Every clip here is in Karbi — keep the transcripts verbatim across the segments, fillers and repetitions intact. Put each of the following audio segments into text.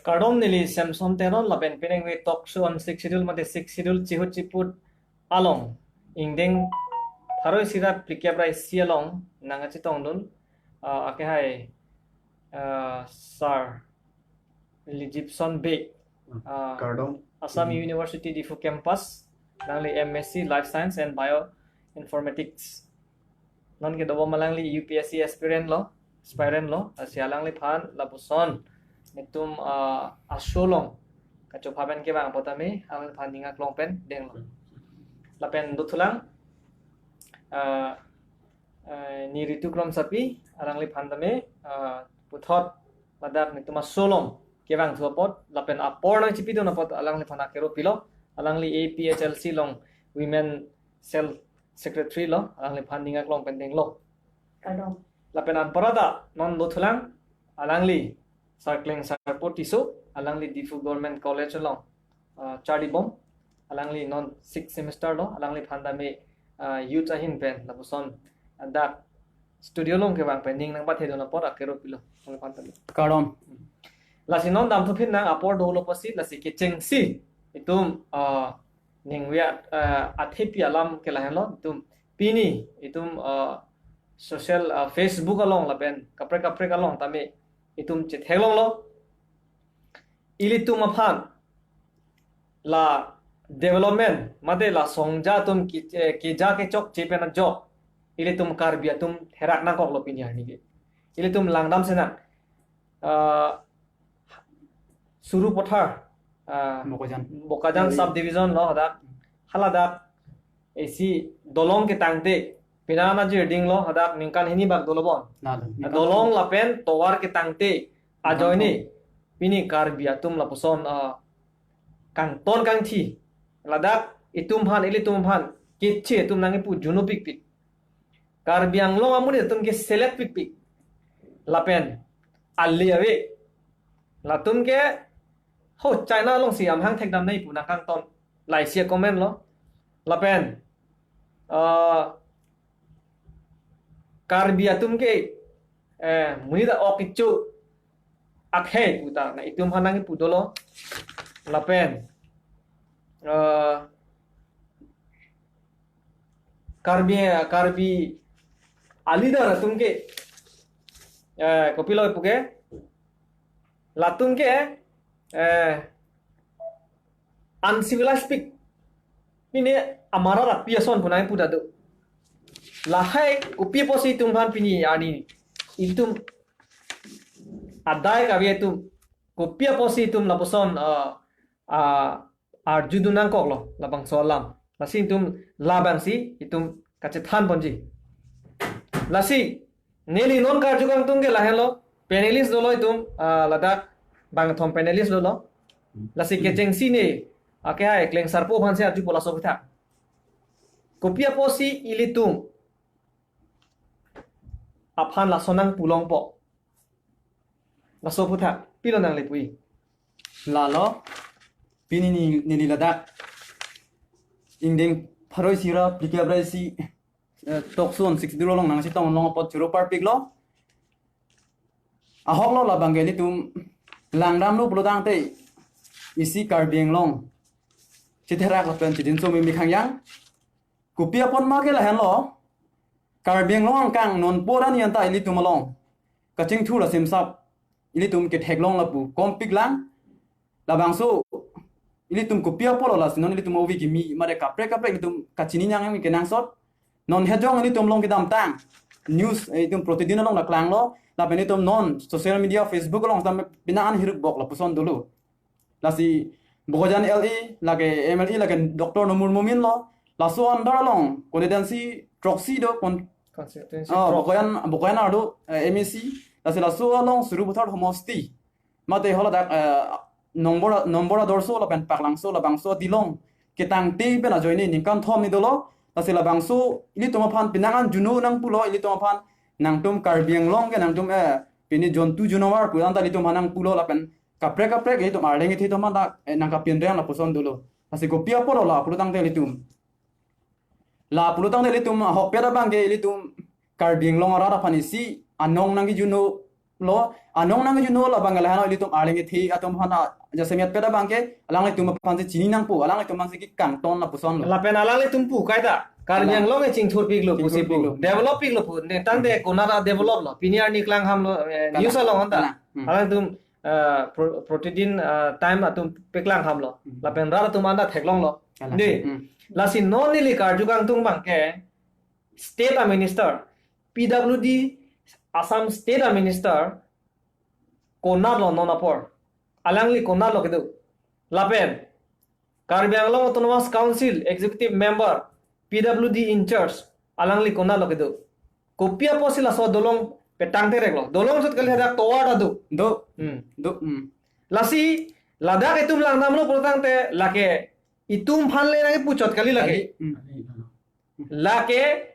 Kardom, neli Samson Teron lapen penang ve talk show on Sixth Schedule mate Sixth Schedule chihut chiput along ingdeng pharo isi ra phlikep ra isi along nangkachetongdun, ah, akehai, ah, Sir Lijipson Bey, ah, Kardom. Assam University Diphu Campus, alangli M S C Life Science and Bioinformatics. Non kedobom alangli U P S C aspirant lo, aspirant lo, lasi alangliphan lapuson netum, ah, a-show along kachopha pen kevang apot tame alangliphan ning aklong pen denglo. Lapen dothulang, ah, eh, ni Ritu Krom Sapi, alangliphan tame, ah, puthot ladak netum a-show along kevangthu apot lapen apor nangchipidun apot alangliphan akero pilo. Alangli A P H L C along Women Cell Secretary lo, alangliphan ning aklong pen denglo. Kardom. Lapen anparta non dothulang, alangli Sir Klengsarpo Tisso, alangli Diphu Government College along, ah, charlibom, alangli non sixth semester lo, alangliphan tame, ah, youth ahin pen lapuson dak studio along kevang pen ning nangpathedun apot akero pilo, alangliphan tame. Kardom. Lasi non damthu phin nang apor dolo pusi, lasi kechengsi itum, ah, ningve, ah, athepi alam ke lahenlo, itum pini itum, ah, social, ah, Facebook along lapen kaprek kaprek along tame itum chetheklonglo. Ilitum aphan la development mate la songja atum ki, eh, keja kechokche pen ajok ilitum Karbi atum therak nangkoklo pini arni ke. Ilitum langdam senang, ah, Sarupathar, ah, Bokajan. Bokajan Area. Subdivision lo hadak, haladak isi dolong ketangte, penang an ajirding lo, hadak ningkan hini bak dolo bon. Na, na, ningkan dolong hini. Lapen tovar ketangte ajoine, ningkan pini Karbi atum lapuson, ah, kangton kangthi. Ladak itum aphan, ilitum aphan keche atum nangkipu juno pikpik. Karbi Anglong amonit atum ke selet pikpik. Lapen ale ave. Latum ke ho China alongsi amahang thekdam nai pu nangkangton. Laisi comment lo. Lapen, ah, Karbi atum ke, eh, monit a-ok kecho akhei puta na itum aphan nangkipu dolo. Lapen, eh, Karbi, Karbi a-leader atum ke, eh, kopilo pu ke, latum ke, eh, uncivilized pik. Pini amara rapi ason punai puta do. Lahai kopi apotsi itum aphan pini arni itum adai kave atum kopi apotsi itum lapuson, ah, ah, arjudun nangkoklo labangso alam. Lasi itum labangsi itum kachethan ponji. Lasi neli non karju kangtung ke lahenlo, panelist dolo itum, ah, ladak bangthom panelist dolo. Lasi kechengsi ne, ah, akehai Klengsarpo aphansi arjupo laso aputhak. Kopi apotsi ilitum aphan laso nangpulongpo? Laso aputhak pilo nangli pu-i? Lalo, pini ne, neli ladak ingdeng pharo isi ra phlikep ra isi, eh, talk show on Sixth Schedule along nangchetong long apot choro parpiklo. Ahoklo labang ke ilitum langdamlo pulotangte isi Karbi Anglong chetherak lapen chejinso mimi khangjang. Kopi apot ma ke lahenlo, Karbi Anglong angkang non pura ni anta ilitum along kachingthur asimsap ilitum ketheklong lapu kompik lang. Labangso ilitum kopi apotlo, lasi non ilitum ove kimi mare kaprek kaprek ilitum kachini nang yang kenangsot. Non hejong ilitum along kedamtang news, eh, itum protidin along laklanglo, lapen itum non social media, Facebook along tam penang an hiruk bok lapuson dolo. Lasi Bokajan L A, lake M L A, lake Doctor Numal Momin lo. Laso under along constituency throksi do kon, constituency, ah, throk. Bokajan, Bokajan ardo, eh, M A C. Lasi laso along Sarupathar homosti. Mate haladak, eh, Nongbor, Nongbor Adorsho lapen Paklangso labangso dilong ketangte pen ajoine ningkan thom ni dolo. Lasi labangso ilitum aphan penang an juno nangpulo, ilitum aphan nangtum Karbi Anglong ke nangtum, eh, pini jontu junawar pu anta ilitum aphan nangpulo lapen kaprek kaprek ilitum arleng ithe atum anta, eh, nangkapinreng lapuson dolo. Lasi kopi apotlo la pulotangte ilitum. La pulotangte ilitum ahokpet abang ke ilitum Karbi Anglong arat aphan isi anong nangkejuno lo, anong nangjuno labang ke lahenlo, ilitum arleng kethe atum aphan, ah, jasemet pet abang ke alanglitum aphansi chini nangpo, alanglitum aphansi kekangton lapuson lo. Lapen alanglitum pu kaita, Karbi Alang. Anglong e chingthurpiklo pusi pu, chingthurpiklo, develop piklo pu, ne tangte, hmm, konat a-develop lo, pini arni klangham lo, eh, kalang, news along anta. Kalang. Hmm. Alangtum, eh, pro-, protidin, eh, time atum paklang hamlo. Hmm. Lapen rat atum anta theklonglo. Kalang. Dei. Hmm. Lasi non neli karju kangtung abang ke, State a Minister, P W D Assam State a Minister, konatlo non apor? Alangli konatlo kedo? Lapen Karbi Anglong Autonomous Council Executive Member, P W D in charge, alangli konatlo kedo? Kopi apotsi laso dolong petang tereklo? Dolong chot kali, hadak tovar ta do. Do. Hmm. Do. Hmm. Lasi ladak itum langdamlo pulotangte lake itum aphan le nangkepu chot kali lake. Kali. Hmm. Lake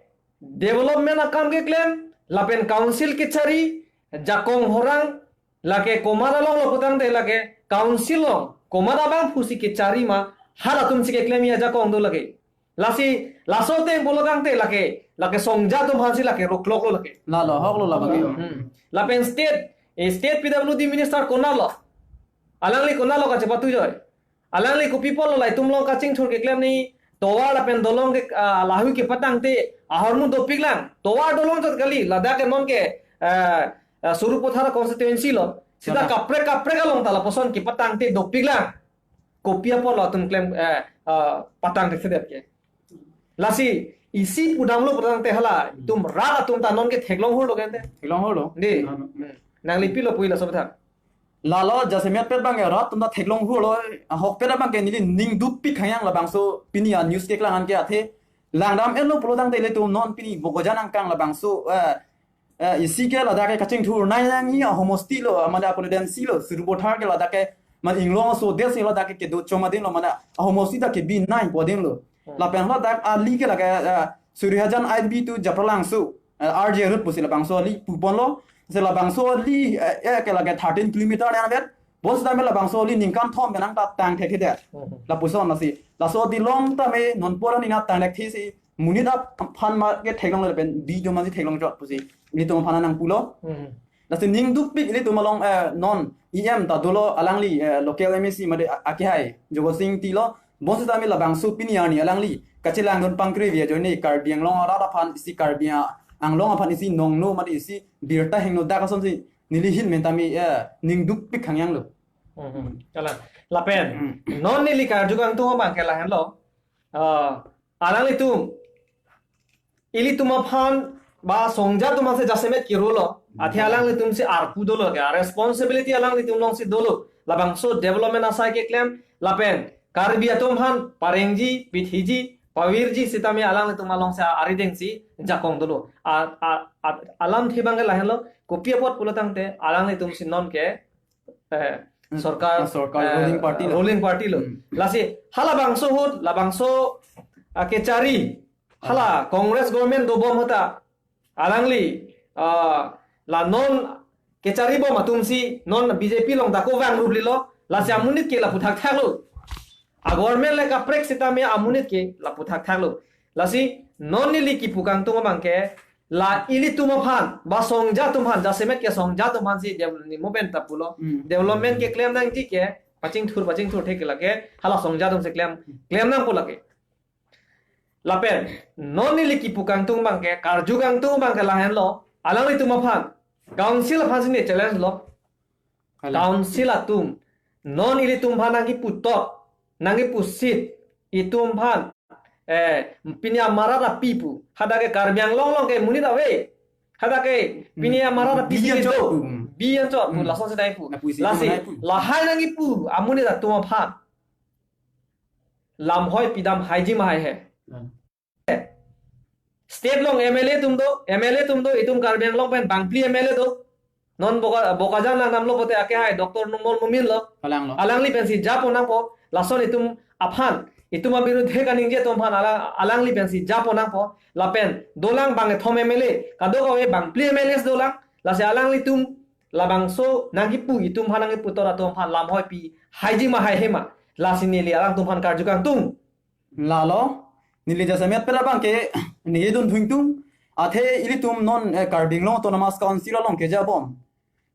development akam keklem, lapen council kechari, jakong horang, lake komat along lo pulotangte lake council along komat abang pusi kechari ma, halatumsi keklem ajakong do lake. Lasi laso ateng pulotangte lake, lake songja atum aphansi lake rokloklo lake. Lalo, hoklo labang ke. Hmm. Lapen state, eh, state P W D minister konatlo? Alangli konatlo kachepatu joi? Alangli kopi apotlo la itum along kachingthur keklem ni, tovar lapen dolong ke, ah, lahei kepatangte ahormu dopiklang. Tovar dolong chot kali, ladak ke non ke, eh, eh, Sarupathar constituency lo. Sita, ah, kaprek kaprek along ta lapuson kepatangte dopiklang. Kopi apotlo atum klem, eh, eh, patang thekthe det ke? Lasi isi pudamlo pulotangte hala, hmm, itum rat atum ta non ke theklong hurlo kente. Theklong hurlo. Dei. Hmm. Hmm. Nangli pilo puji laso aphuthak? Lalo, jasemet pet abang ke rat atum ta theklong hurlo, ahokpet abang ke neli ning dukpik hangyang labangso pini a-news keklang an ke athe. Langdam enlo pulotangte ilitum non pini Bokajan angkang labangso, eh, eh, isi ke ladak ke kachingthur nai nangji ahomosti lo, mane a-constituency lo, Sarupathar ke ladak ke, mane Inglong aso des ladak ke kedo chom adin lo, mane ahomosti ta kebi nai po adin lo. Hmm. Lapen ladak ali ke lake, eh, Surihajan I B to Japralangso, eh, R J road pusi labangso ali puponlo, se labangso ali, eh, eh, ke lake thirteen kilometer nang vet, bonsitame labangso ali ningkan thom penang ta tang thekthedet. Hmm. Lapuson lasi, laso dilong tame non pora ni na tang thekthesi, monit aphan ma ke theklong lapen bi atum aphansi theklong chot pusi ilitum aphan nangpulo. Hmm. Lasi ning dukpik ilitum along, eh, non E M ta dolo alangli, eh, local M A C mate a-, akehai Jagat Sing Engti lo. Bonsitame labangso pini arni alangli kachelangdun pangkri via joine Karbi Anglong arat aphan isi Karbi Anglong aphan isi nongno mate isi birta hingno dak asonsi neli ahin pen tame, eh, ning dukpik hangyang lo. Hmm. Kalang. Lapen, hmm, non neli karju kangtung abang ke lahenlo. Ah, alanglitum, ilitum aphan ba songja atum aphansi jasemet kirulo. Athe alanglitumsi arpu dolo ke, responsibility alanglitum alongsi dolo. Labangso development asai keklem, lapen Karbi atum aphan parengji, pithiji, pavirji sitame alanglitum alongsi aridengsi jakong dolo. A, a, a, alamthe abang ke lahenlo, kopi apot pulotangte alanglitumsi non ke, eh, hmm, sorkar, sorkar, eh, ruling party lo. Ruling party lo. Hmm. Lasi halabangso ahut, labangso, ah, kechari, hala, ah, Congress government dobom ahut ta alangli, ah, la non kecharibom atumsi non B J P along ta kovang rup lilo, lasi amonit ke lapu thakthak lo. A-government le kaprek sitame amonit ke lapu thakthak lo. Lasi non neli kipu kangtung abang ke, la ilitum aphan, ba songja atum aphan, jasemet ke songja atum aphansi devel-, ni mo pen ta pulo. Hmm. Development keklem nangji ke, pachingthur, pachingthur thek ke lake, hala songja atumsi klem, klem nangpo lake. Lapen, non neli kipu kangtung abang ke, karju kangtung abang ke lahenlo, alanglitum aphan, council aphansi ne challenge lo. Kalang. Council atum, non ilitum aphan nangkipu tot, nangkipu seat, itum aphan, eh, pini amarat api pu, hadak ke Karbi Anglong along ke monit ave, hadak ke pini, hmm, amarat api bi si anchot kedo, pu, hmm, bi anchot pu, hmm, lasonsi nangkipu. Lapusi lasi, nangkipu. Lahai nangkipu amonit atum aphan lamhoi pidam haiji ma haihe. Hmm. State along M L A atum do, M L A atum do, itum Karbi Anglong pen bangphli M L A do. Non Boka-, Bokajan langdamlo pote akehai Doctor Numal Momin lo. Kalang lo. Alangli pensi japon nangpo, lason itum aphan, itum abirudhe kaningje atum aphan ala-, alangli pensi japon nangpo. Lapen dolang bangkethom M L A, kadokave bangphli M L As dolang, lasi alanglitum labangso nangkipu, itum aphan nangkipu tot atum aphan lamhoi pi haiji ma haihe ma, lasi neli alangtum aphan karju kangtung. Lalo, neli jasemet pet abang ke, neli dun thungtung, athe ilitum non, eh, Karbi Anglong Autonomous Council along kejabom.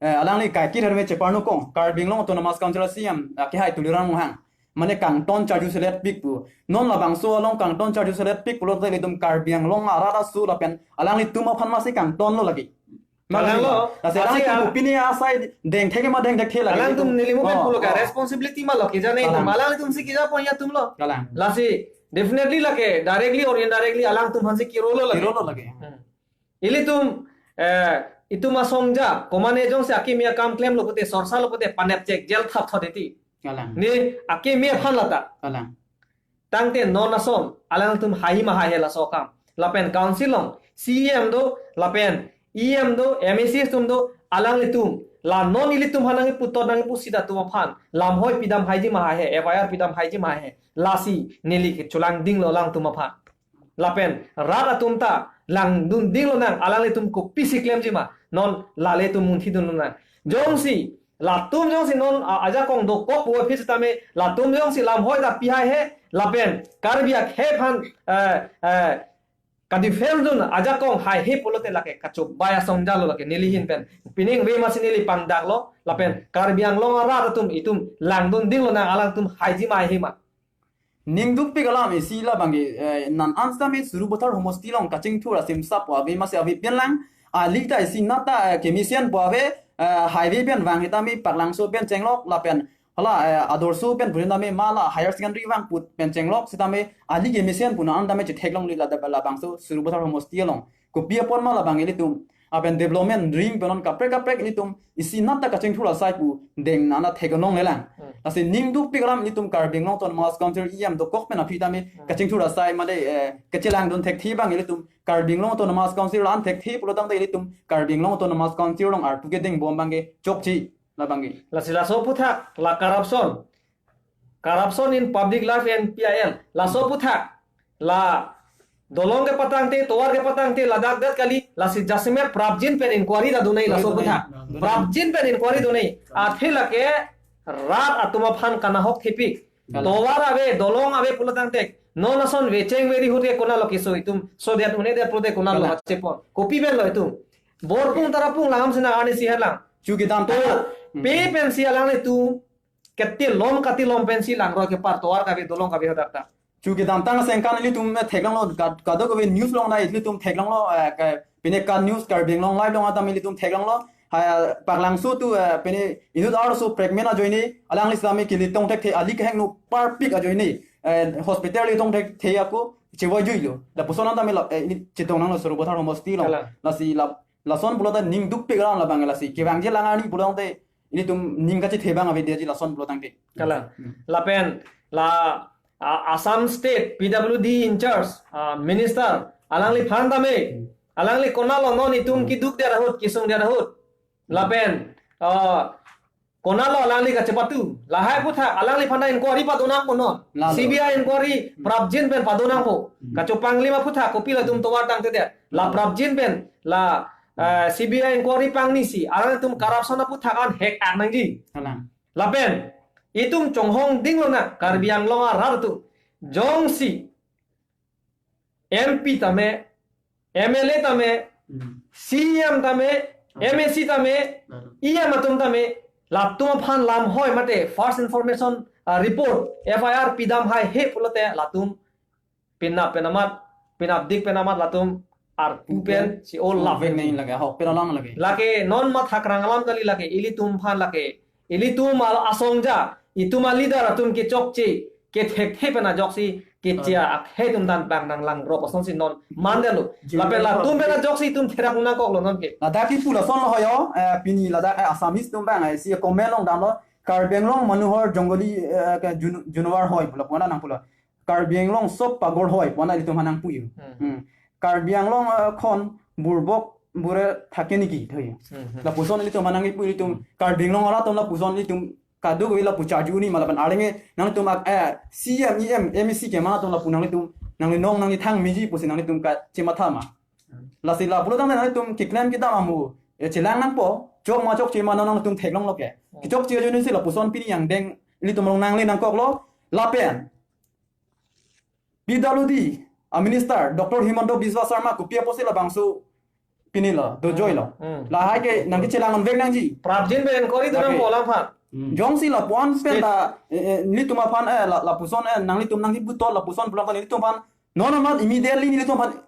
eh, alangli kaikit herme cheparnukong, Karbi Anglong Autonomous Council C E M, eh, akehai Tuliram Ronghang. Mane kangton charjuselet pik pu. Non labangso along kangton charjuselet pik pulote ilitum Karbi Anglong arat aso lapen alanglitum aphan masi kangtonlo lagi. Kalang lo. Lasi asi alangtum al- pini asai dengthek ma dengthekthe lagi. Alangtum nelimu pen Oh, pulo ka oh. Responsibility ma lo kejane Kalang. Itum. Alangtum si kejapon ya atum lo. Kalang. Lasi definitely lake directly or indirectly alangtum aphan si kirolo lagi. Kirolo lagi. Hmm. Ilitum, eh, itum asongja, komane jongsi akimi akam klemlo pute, sorsa lo pute, panep chek, jail thap thot iti. Kalang. Ne akimi aphan lata. Kalang. Tangte non ason, alangtum haihe ma haihe laso akam. Lapen council along, C E M do, lapen E M do, M A Cs atum do, alanglitum. La non ilitum aphan nangkiputot nangkipu sita atum aphan. Lamhoi pidam haiji ma haihe, F I R pidam haiji ma haihe. Lasi, neli kecholang dinglo alangtum aphan. Lapen rat atum ta langdun dinglo nang, alanglitum kopisi klemji ma, non lale atum munthi dunlo nang. Jongsi, latum jongsi non, a, ajakong dokok puvoiphit sitame, latum jongsi lamhoi ta pi haihe, lapen Karbi akhei aphan, eh, eh, kadefend dun ajakong haihe pulote lake kachobai asongja lo lake neli ahin pen. Pining ve masi neli pangdaklo, lapen Karbi Anglong arat atum itum langdun dinglo nang, alangtum haiji ma haihe ma. Ningdukpik alam isi labangke, eh, non an sitame Sarupathar homosti along kachingthur asimsap pu ave masi ave pinlang, alita isi nata, eh, kemesen pu ave, eh, highway pen vang sitame Paklangso pen chenglok lapen hala, eh, Adorsho pen pu sitame mala higher secondary vang put pen chenglok sitame ali kemesen pu non an tame chetheklongle la labangso Sarupathar homosti along. Kopi apot ma labang ilitum. Lapen development ring pen non kaprek kaprek ilitum isi nata kachingthur asai pu deng nana theklonglelang. Hmm. Lasi ningdukpik alam ilitum Karbi Anglong Autonomous Council E M dokok pen aphi tame Hmm. kachingthur asai made, eh, kachelang dun thekthe abang ilitum Karbi Anglong Autonomous Council an thekthe pulo tangte ilitum Karbi Anglong Autonomous Council along arpu kedeng bom abangke chokche labangke. Lasi laso aphuthak la corruption. Corruption in public life and P I L. Laso aphuthak la dolong kepatangte, tovar kepatangte, ladak det kali, lasi jasemet prapjin pen inquiry ta donai laso aphuthak. Donai, donai. Prapjin pen inquiry donai. Athe lake rat atum aphan kanahok thepik. Kalang. Tovar ave, dolong ave pulo tangte. Non ason vecheng veri ahut ke konatlo keso itum. So det une det pulote konatlo Kalang. Hachepon. Kopi pen lo itum. Borpung tarapung langam sina ani si herlang. Chu kedamtang. To, Hmm. pe pensi alanglitum. Kati lom, kati lom pensi langroi kepar tovar kave dolong kave hadak ta. Chu kedamtang sengkan ilitum theklonglo kad-, kadokave news along nai ilitum theklonglo, eh, ke, pine kan news Karbi Anglong Live along tame ilitum theklonglo. Ha, Paklangso tu, eh, pine inut arloso pregnant ajoine, alangli sitame kili tongthekthe ali kehingno parpik ajoine, eh, hospital li tongthekthe ako chevoijuilo. Lapuson an tame la, eh, ini chetong nanglo Sarupathar homosti along. Kalang. Lasi la, lason pulo ta ningdukpik alam labang lasi. Kevangji lang arni pulo tangte ilitum ning kachethebang avedetji lason pulo tangte. Kalang. Hmm. Lapen la, a, Assam State P W D in charge, a, minister, alangliphan tame, Hmm. alangli konatlo non itum Hmm. keduk det ahut, kesung det ahut. Lapen, a, konatlo alangli kachepatu. Lahai aphuthak, alangliphan ta inquiry padonangpo non. Lalo. C B I inquiry, Hmm. prapjin pen padonangpo. Hmm. Kachopanglim aphuthak, kopilo itum tovar tangte det. La Hmm. prapjin pen, la, eh, C B I inquiry pangnisi, alanglitum corruption aphuthak an hek-ak nangji. Kalang. Lapen, itum chonghong dinglo na, Karbi Anglong arat atum. Jongsi, M P tame, M L A tame, Hmm. C E M tame, Hmm. M A C tame, Hmm. E M atum tame, latum aphan lamhoi mate, first information, ah, report, F I R pidam haihe pulote, latum pinap pen amat, pinapdik pen amat latum arpu pen si o lap Vek pen neng lage, ahok pen alang lage. Lake non matha krang alam kali lake, ilitum aphan lake, ilitum al asongja, itum aleader atum kechokche, kethekthe pen ajoksi, keche Ah. akhei atum dan bang nanglang rop asonsi non mandetlo. Jim Lapen Carrey latum pen ajoksi itum therak nangkoklo non ke. Ladak kipu lason lo hoyo, eh, pini ladak, eh, Assamese atum bang, eh, si comment along damlo, Karbi Anglong Manohar Jongoli, eh, ke Jun-, Junwar hoi, pulo pona nang pulo. Karbi Anglong sob pagor hoi, pona ilitum aphan nangpu-i. Hmm. Hmm. Karbi Anglong, eh, khon burbok bure thake niki, thoi. Hmm, hmm. Lapuson ilitum aphan nangpu ilitum, Hmm. Karbi Anglong arat atum lapuson ilitum kadokave lapu charju ni ma lapen arleng nangtum ak, eh, C M, E M, M A C ke ma atum lapu nanglitum, nangli nong nangli thang meji pusi nanglitum kachematha ma. Hmm. Lasi la pulo tangte nanglitum keklem kedam amu, eh, chelang nangpo, chok ma chokche ma nangtum theklonglo ke. Hmm. Kechokche ajoinesi lapuson pini angdeng ilitum along nangle nangkoklo, lapen P W D a Minister Doctor Himanta Biswa Sarma kopi apotsi labangso chinilo, dojoi lo. Hmm. Lahai ke nangkechelang vek nangji. Prapjin pen enquiry do nang Okay. polang phan. Hmm. Jongsi lapuan pen State. ta, eh, eh, nelitum aphan, eh, la, lapuson, eh, nanglitum nangji buto, lapuson pulang kan nelitum aphan. Non amat immediately nelitum aphan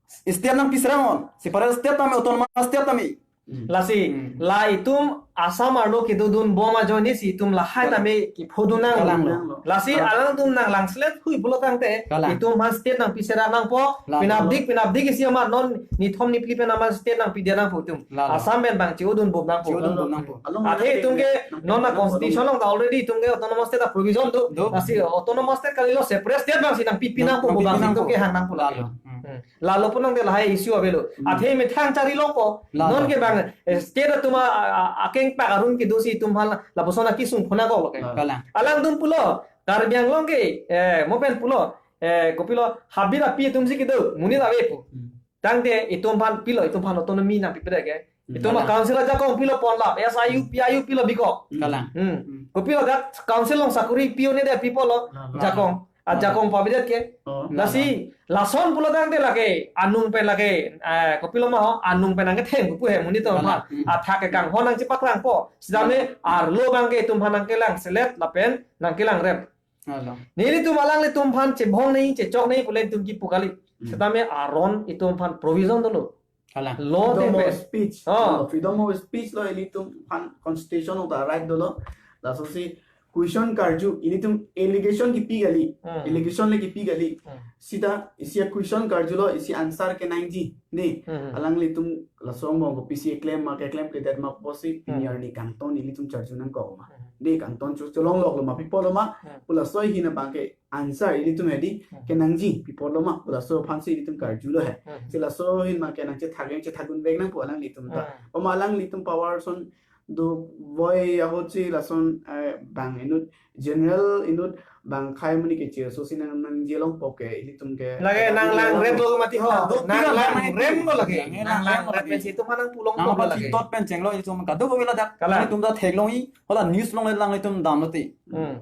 state nangpi serang non. Separate state tame, autonomous state tame. Hmm. Lasi, Hmm. la itum Assam arlo kedodun bom ajoine si itum lahai Kalang. tame kiphodun nang. Kalang lo. Lasi, Kalang. alangtum nang langselet hui pulo tangte, Kalang. itum aphan state nangpi serang nangpo, Kalang. pinapdik, pinapdik isi amat non nithom niphli pen amat state nangpi dia nangpo itum. Kalang. Assam pen bang chiodun bom nangpo. Chiodun bom nangpo. Along Athe along itum ke, along non na along constitution along ta already itum ke autonomous state a provision do. Do. Lasi autonomous state kalilo separate state bang si nangpipi Nang, nangpo, nangpipi bang si itum nangpo. ke hang nangpo Kalang. lagi. Hmm. Hmm. Lalo punon de lahai issue avelo. Hmm. Athe methang chari longpo. Lalo. Non ke bang, eh, state atum a, a, a, akeng pak arun kedo si itum aphan lapuson akisung phonakok lo ke. Kalang. Alangtum pulo, Karbi Anglong ke, eh, mo pen pulo, eh, kopilo, habit api atum si kedo, monit ave pu. Hmm. Tangte itum aphan pilo, itum aphan autonomy nangpipedet ke. Hmm. Itum a Kalang. council ajakong pilo ponlap, S I U, P I U pilo bikok. Kalang. Hmm. Hmm. Kopilo dak council along sakuri pi-un-edet pi pulo, Kalang. jakong. Ajakong pavedet ke. Oh. Lasi, lason pulo tangte lake, anung pen lake, eh, kopilo ma ho, anung pen nangketheng pu he monit atum Kalang. aphan. Hmm. Athak ke kanghon nangchepaklangpo. Sitame arlo bang ke itum aphan nangkelangselet lapen nangkelangrem. Kalang. Nelitum alanglitum aphan chebhong nei, chechok nei pule itum kipu kali. Hmm. Sitame aron itum aphan provision dolo. Kalang. Law Freedom of tengpe. speech. Oh. Oh, freedom of speech lo ilitum aphan constitution along ta right dolo. Laso si question karju, ilitum allegation kipi kali. Hmm. Allegation le kipi kali. Hmm. Sita isi a question karjulo, isi answer kenangji. Ne, Hmm. alanglitum laso angbong kopisi keklem ma, keklemkledet ma pusi pini Hmm. arni kangton ilitum charju nangkok ma. Hmm. Ne, kangton cho-, cholonglok lo ma, pi pulo ma, Hmm. pu laso ahin abang ke answer ilitum hedi, Hmm. kenangji, pi pulo ma, pu laso aphan si ilitum karjulo he. Hmm. Si laso ahin ma ke nangchethak, nangchethakdun vek nangpo alanglitum ta. Hmm. Oma alanglitum power ason dovoi ahut si lason, eh, bang inut general inut bang khei amonit ke chirso si nang, nangjelongpo ke ilitum ke Lake nang langret lo mati ho. Duk Nang tiga lang lang rem lo lake. Nang Nang lang lang rem rem. pen si itum aphan nangpulongpo Nang lo pati lake. tot pen chenglo itum kadokave ladak. Kalang. Itum ta theklongji. Hala news along le lang itum damlo te. Hmm.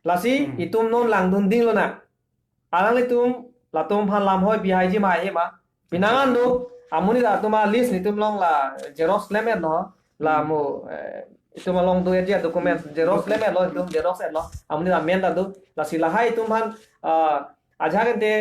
Lasi Hmm. itum non langdunding lonang. Alanglitum latum aphan lamhoi pihaiji ma he ma. Pinangan do, amonit atum a list nelitum along la xerox klem-et lo, la Hmm. mo, eh, itum along do-et ya document, xerox klem-et lo, itum xerox-et lo, amonit amen ta do, lasi lahai itum aphan, ah, ajahak ente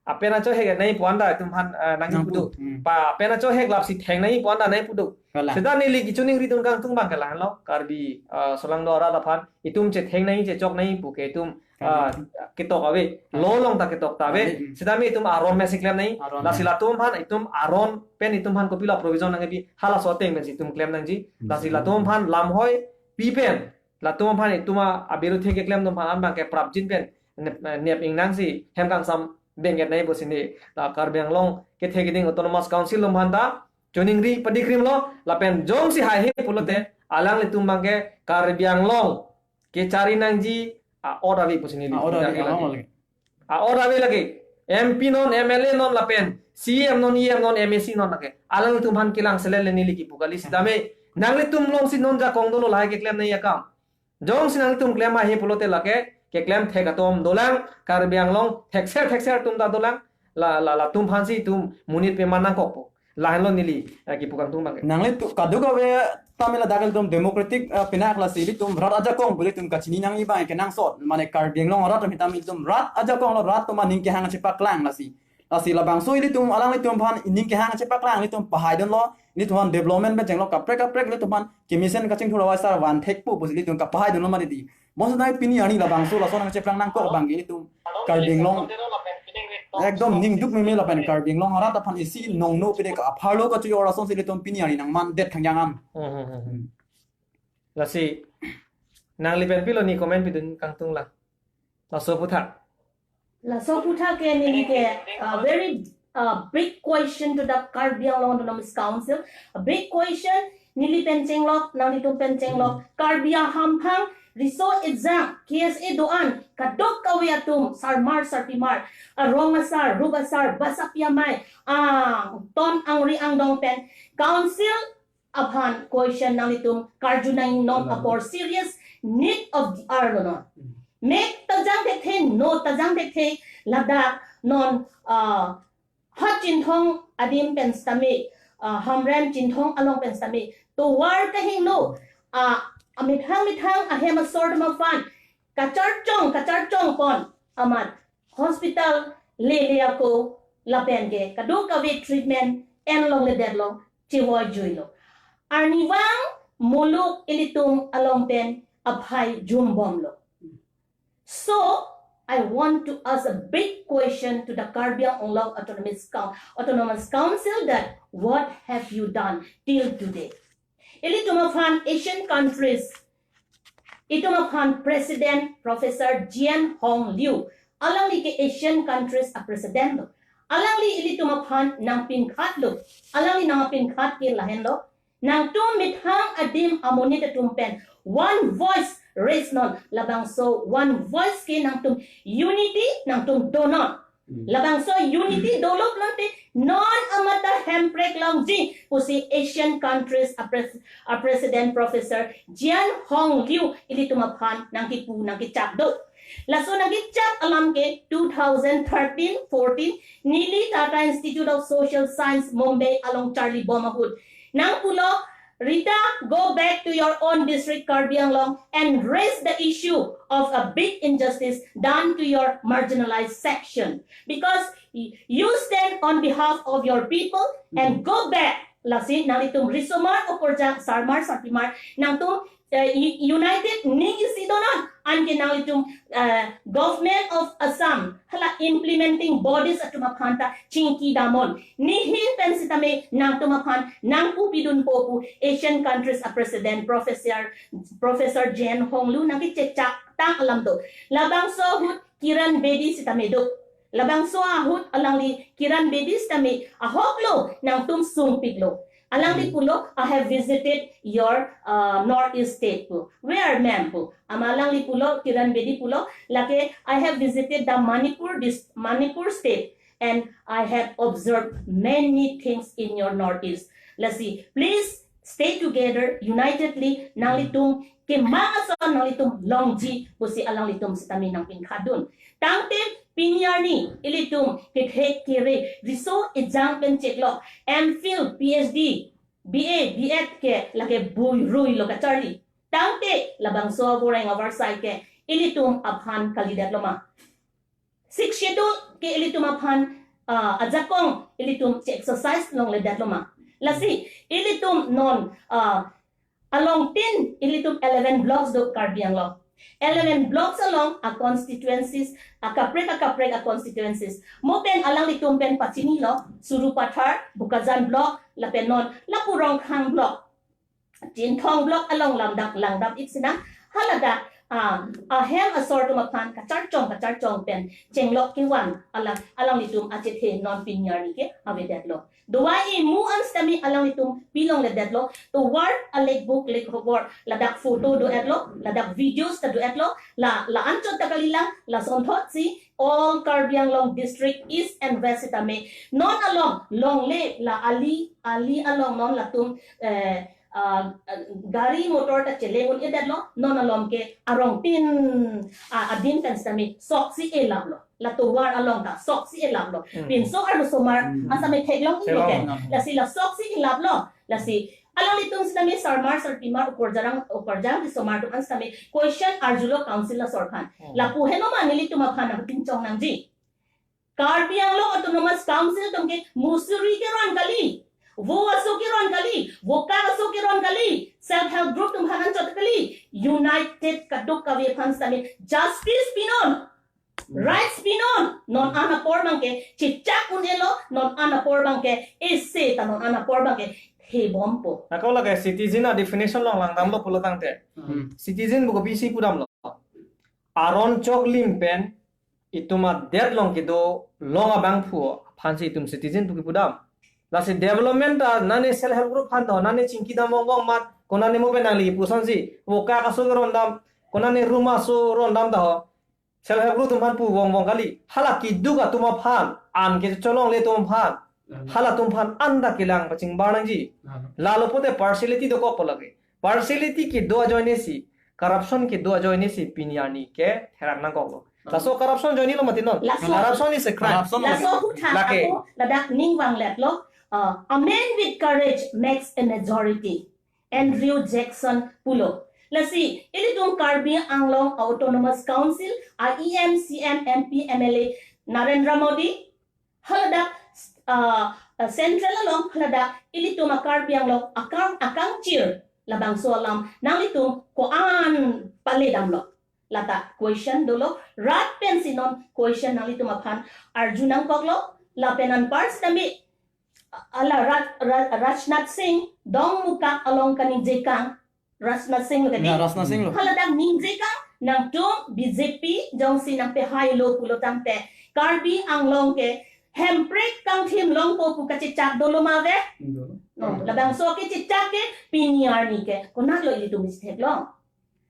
apen achohek nangji pu-an ta itum aphan, ah, nangji Nangpu. pudo. Hmm. Pa apen achohek lap si theng nangji pu-an ta nangji pudo. Kalang. Seta neli kachiningridun kangtung abang ke lahenlo, Karbi, ah, solangdo arat aphan, itum chetheng nangji chechok nangji pu ke itum ah, Kalang. ketok ave, Kalang. law along ta ketok ta ave, Ave, hmm. sitame itum aron mesi klem nangji, Aron lasi nangji. latum aphan, itum aron pen itum aphan kopilo provision nangkepi, halaso ateng pensi itum klem nangji, Hmm. lasi latum aphan lamhoi pi pen, latum aphan itum a, abirudhe keklem atum aphan an abang ke prapjin pen, nep, nep ingnang si, hem kangsam beng-et nangji pusi ne, la Karbi Anglong kethe keding Autonomous Council atum aphan ta, chiningri padikrimlo, lapen jongsi haihe pulote, Hmm. alanglitum abang ke Karbi Anglong kechari nangji a-ot ave pusi neli A-ot ave, punya ke a-ot lagi. ave. A-ot ave lagi. M P non, M L A non lapen C E M non, E M non, M A C non lagi. Alanglitum aphan kelangselet le neli kipu kali sitame. Nanglitum along si non jakong dolo lahai keklem nangji akam. Jongsi nanglitum klem haihe pulote lake keklem thek atum dolang, Karbi Anglong thekser thekser atum ta dolang, la, la, latum aphan si itum monit peman nangkokpo. Lahenlo neli, eh, kipu kangtung abang ke. Nanglitum kadokave tame ladak ilitum democratic, eh, pinak lasi ilitum rat ajakong pu ilitum kachini nangji abang kenangsot. Mane Karbi Anglong arat atum hitam ilitum rat ajakong lo, rat atum aning kehang chepaklang lasi. Lasi labangso ilitum alanglitum aphan ning kehang chepaklang ilitum pahaidunlo, ilitum aphan development pen chenglo kaprek kaprek ilitum aphan kemesen kachingthur awai sar van thekpo pusi ilitum kapahaidunlo mati di. Bonsi nai pini arni labangso lason nangcheplang nangkok abang ke ilitum Karbi Anglong ekdom ningduk meme lapen Karbi Anglong arat aphan isi nongno pide ka apharlo kachiyor asonsi ilitum pini arni nangmandet thangjang an. Hmm, hmm, hmm, hmm. Hmm. Lasi nangli pen pilo ne comment pidun kangtung lang. Laso aputhak. Laso aputhak ke neli ke, uh, very, uh, big question to the Karbi Anglong Autonomous Council. A big question, neli pen chenglok, nanglitum pen chenglok. Hmm. Karbi ahamphang, riso ejang, K S A do-an, kadokave atum, sarmar, sarpimar, arong asar, rup asar, basa pi amei, angton angri angdong pen, council aphan question nanglitum karju nangji non Hmm. apor serious need of the hour lo non. Hmm. Mek tajang thekthe, no tajang thekthe, ladak non, ah, hot chinthong adim pen sitame, uh, Hamren Chinthong along pen sitame tovar kahingno, uh, amethang methang ahem asor atum aphan kacharchong kacharchong pon amat hospital lele ako lapen ke kadokave treatment en longledetlo, chevoijuilo. Arnivang muluk ilitum along pen aphai jumbomlo. So I want to ask a big question to the Karbi Anglong Autonomous Coun- Autonomous Council that what have you done till today? Ilitum aphan Asian countries, itum aphan President Professor Jian Hong Liu, alangli ke Asian countries a president lo. Alangli ilitum aphan nangpinkhatlo. Alangli nangpinkhat ke lahenlo. Nangtum methang adim amonit atum pen one voice raise non. Labangso one voice ke nangtum unity nangtum donon. Labangso unity dolo pulote non amata hemprek longji pusi Asian countries a pres- a president Professor Jian Hong Liu ilitum aphan nangkipu nangkichak do. Laso nangkichak alam ke two thousand thirteen fourteen neli Tata Institute of Social Science Mumbai along charlibom ahut nangpulo, Rita, go back to your own district, Karbi Anglong, and raise the issue of a big injustice done to your marginalized section. Because y- you stand on behalf of your people and go back. Lasi nanglitum risomar, okorjang, sarmar, sarpimar, nangtum uh, united ning isi donon, anke nanglitum uh, Government of Assam hala implementing bodies atum aphan ta chingki damnon. Nehin pen sitame nangtum aphan nangpu pidunpo pu Asian countries a president Professor Professor Jian Hong Liu nangkichechak tang alam do. Labangso ahut Kiran Bedi sitame do. Labangso ahut alangli Kiran Bedi sitame ahoklo nangtum sungpiklo. Alangli pulo, I have visited your uh, Northeast state pu. Where, ma'am pu? Ama alangli pulo, Kiran Bedi pulo, lake I have visited the Manipur dis- Manipur state and I have observed many things in your Northeast. Lasi, please stay together unitedly, nanglitum kemang ason nanglitum longji pusi alanglitum sitame nangpinkhatdun. Tangte pini arni ilitum kethek kere riso ejang pen chiklo, M Phil, P H D, B A, B Ed ke lake buiruilo kacharli. Tangte labangso avoreng avarsai ke ilitum aphan kalidetlo ma? Sixth Schedule ke ilitum aphan uh, ajakong ilitum che exercise longledetlo ma? Lasi ilitum non uh, along tin ilitum eleven blocks do Karbi Anglong. Eleven blocks along a constituencies, a kaprek a kaprek a constituencies. Mo pen alanglitum pen pachinilo, Sarupathar, Bokajan block, lapen non lapu Rongkhang block, Chinthong block along lamdak langdam ipsinang, haladak uh, ahem asor atum aphan kacharchong kacharchong pen chenglok kevan alang alanglitum achethe non pini arni ke avedetlo. Dua imu an sitame alanglitum pilongledetlo. Tovar alek book lek hobor ladak photo do-etlo, ladak videos ta do-etlo, la la anchot ta kalilang, lasonthotsi all Karbi Anglong district east and west sitame non along longle la ali ali along non latum eh, uh, gari motor ta cheleng un-edetlo, non along ke arong tin uh, adim pen sitame soksi elaplo. La tovar along ta soksi elaplo. Pinso arlo somar asame theklong ilo ke. Lasi la soksi elaplo. Lasi alanglitum sitame sarmar sarpimar okorjang okorjang risomar atum an sitame question arjulo council asor aphan. Lapu henoma nelitum aphan nangpinchong nangji. Karbi Anglong Autonomous Council atum ke musuri keron kali, vo aso keron kali, vokak aso keron kali, self help group atum aphan anchot kali, united kadokave aphan sitame justice pinon, rights pinon, non an apor abangke chechak un-elo, non an apor abangke ese ta non an apor abangke thebompo. Ako lake citizen a definition along langdamlo pulo tangte. Citizen pu kopisi pudamlo? Aron choklim pen itum adet along kedo along abangphu aphansi itum citizen pu kepudam. Lasi development ta nane self help group aphan to, nane chingki dam vong vong mat, konane mo pen nangli pusonsi, vokak aso keron dam, konane room aso ron dam ta ho. Self help group atum aphan pu vong vong kali. Hala keduk atum aphan, an kecholongle atum aphan, halatum aphan anda kelang pachingbar nangji. Lalo pote partiality dokokpo lake. Partiality kedo ajoine si, corruption kedo ajoine si pini arni ke therak nangkoklo. Laso corruption ajoinelo mati non. Laso corruption is a crime. Corruption laso ahut tha lake. Ako ladak ning vangletlo. uh, "A man with courage makes a majority." Andrew Jackson pulo. Lasi, ilitum Karbi Anglong Autonomous Council, a E M, C M, M P, M L A, Narendra Modi, haladak, uh, uh, Central along, haladak, ilitum a Karbi Anglong akang, akangchir, labangso alam, nanglitum ko-an pale damlo. Lata question dolo, rat pensi non question nanglitum aphan arju nangkoklo, lapen anpar sitame, ala Raj-, Raj-, Rajnath Singh, Dongmukak along kaningjekang, Rajnath Singh lo kadi. Ya, Rajnath Singh lo. Haladak ningjekang, nangtum B J P jongsi nangpehai lo pulo tangte, Karbi Anglong ke Hemprek kangthim longpo pu kachechak dolo ma ave? Dolo. No, labangso kachechak ke pini arni ke. Konatlo ilitum mistake lo?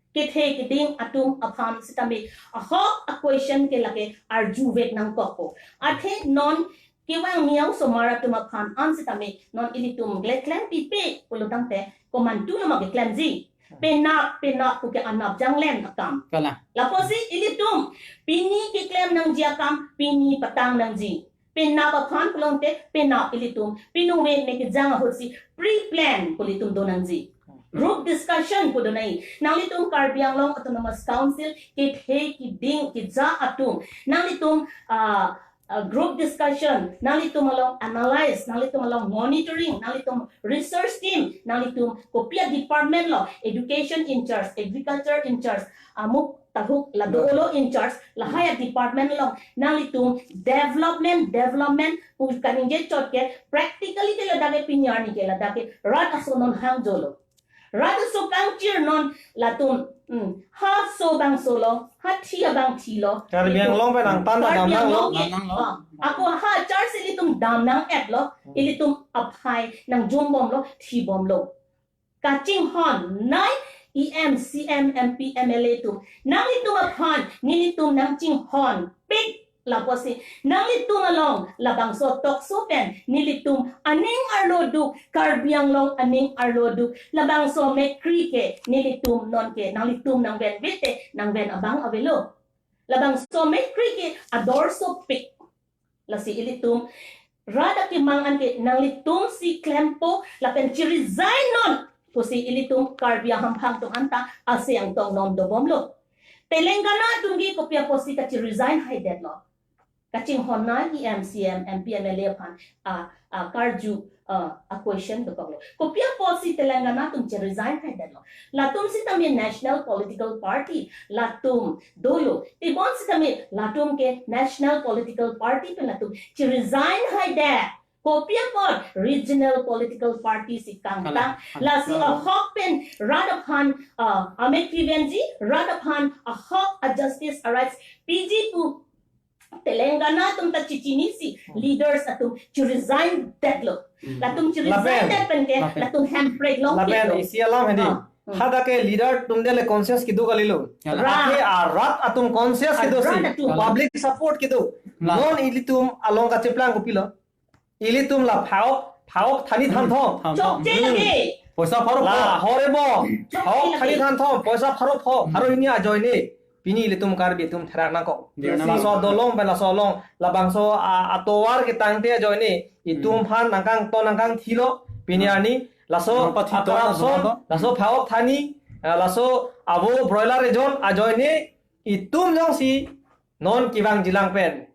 Kethe keding atum aphan sitame ahok a question ke lake arju vek nangkokpo. Athe non kevang miau somar atum aphan an sitame non ilitum gleklem pipe pulo tangte komantu lo ma keklemji. Penap, penap pu ke anap janglen akam. Kalang. Lapusi ilitum pini keklem nangji akam, pini patang nangji. Penap aphan pulote penap ilitum pinung ven me kejang ahutsi pre-plan pu ilitum do nangji. Group discussion pu do nai. Nanglitum Karbi Anglong Autonomous Council kethe keding keja atum, nanglitum, ah, ah, group discussion, nanglitum along analyze, nanglitum along monitoring, nanglitum research team, nanglitum kopi a department lo, education in charge, agriculture in charge, amuk tahuk la dolo in charge, lahai a department along nanglitum development, development pu kaningje chot ke, practically ke ladak ke pini arni ke ladak ke rat aso non hangjo lo. Rat aso kangchir non latum, hmm, ha so bangso lo, ha thi abang thi lo. Karbi Anglong pen angtan Karbi damnang lo. Anglong ke, damnang lo. Ah, ako ha charge ilitum damnang et lo, ilitum aphai nangjum bomlo, thi bomlo. Kachinghon nai E M, C M, M P, M L A atum, nanglitum aphan nelitum nangchinghon pik lapusi nanglitum along labangso tokso pen nelitum aning arlo duk, Karbi Anglong aning arlo duk, labangso mekkri ke nelitum non ke nanglitum nangven vete, nangven abang avelo. Labangso mekkri ke ador sopik. Lasi ilitum rat akemang an ke nanglitum si klempo lapen chi-resign non pusi ilitum Karbi ahamphang atum anta ase angtong non dobomlo. Telangana atum ke kopi apotsi kachi-resign haidetlo? Kachinghon nai E M, C M, M P, M L A aphan a, a karju, a, a question dokoklo. Kopi apotsi Telangana atum chi-resign haidetlo? Latum sitame national political party latum dolo. Tebon sitame latum ke national political party pen latum chi-resign haidet. Kopi apot regional political party si kangtang. Kalang. Lasi ahok pen rat aphan, ah, amek prevenji, rat aphan ahok a justice a rights piji pu Telangana atum ta chichinisi, hmm, leaders atum chi-resign detlo. Hmm. Latum chi-resign, lapen, det pen ke, lapen, latum hemprek long lapen, kilo. Isi alam hedi. Ah, hmm. Hadak ke leader atum dele conscious kedo kalilo. Kalang. Rat. Athe arat atum conscious kedosi. Arat atum. Public support kedo. Kalang. Non ilitum along kacheplang kopilo? Ilitum la phak-ok, phak-ok thani thanthom. Thanthom. Chokche lagi. Poisa pharo pho. La hore bo. Chokche lagi. Phak-ok thani thanthom, poisa pharo pho. Hmm. Pharo hini ajoine. Pini ilitum Karbi atum therak nangkok. Therak nangkok. Laso dolong pen laso along, labangso a, atovar ketangte ajoine itum, hmm, phan nangkangton nangkangthilo. Pini, hmm, arni laso, hmm, pathito a corruption, laso phak-ok thani, ah, laso avo broiler ejon ajoine itum jongsi non kevangjilang pen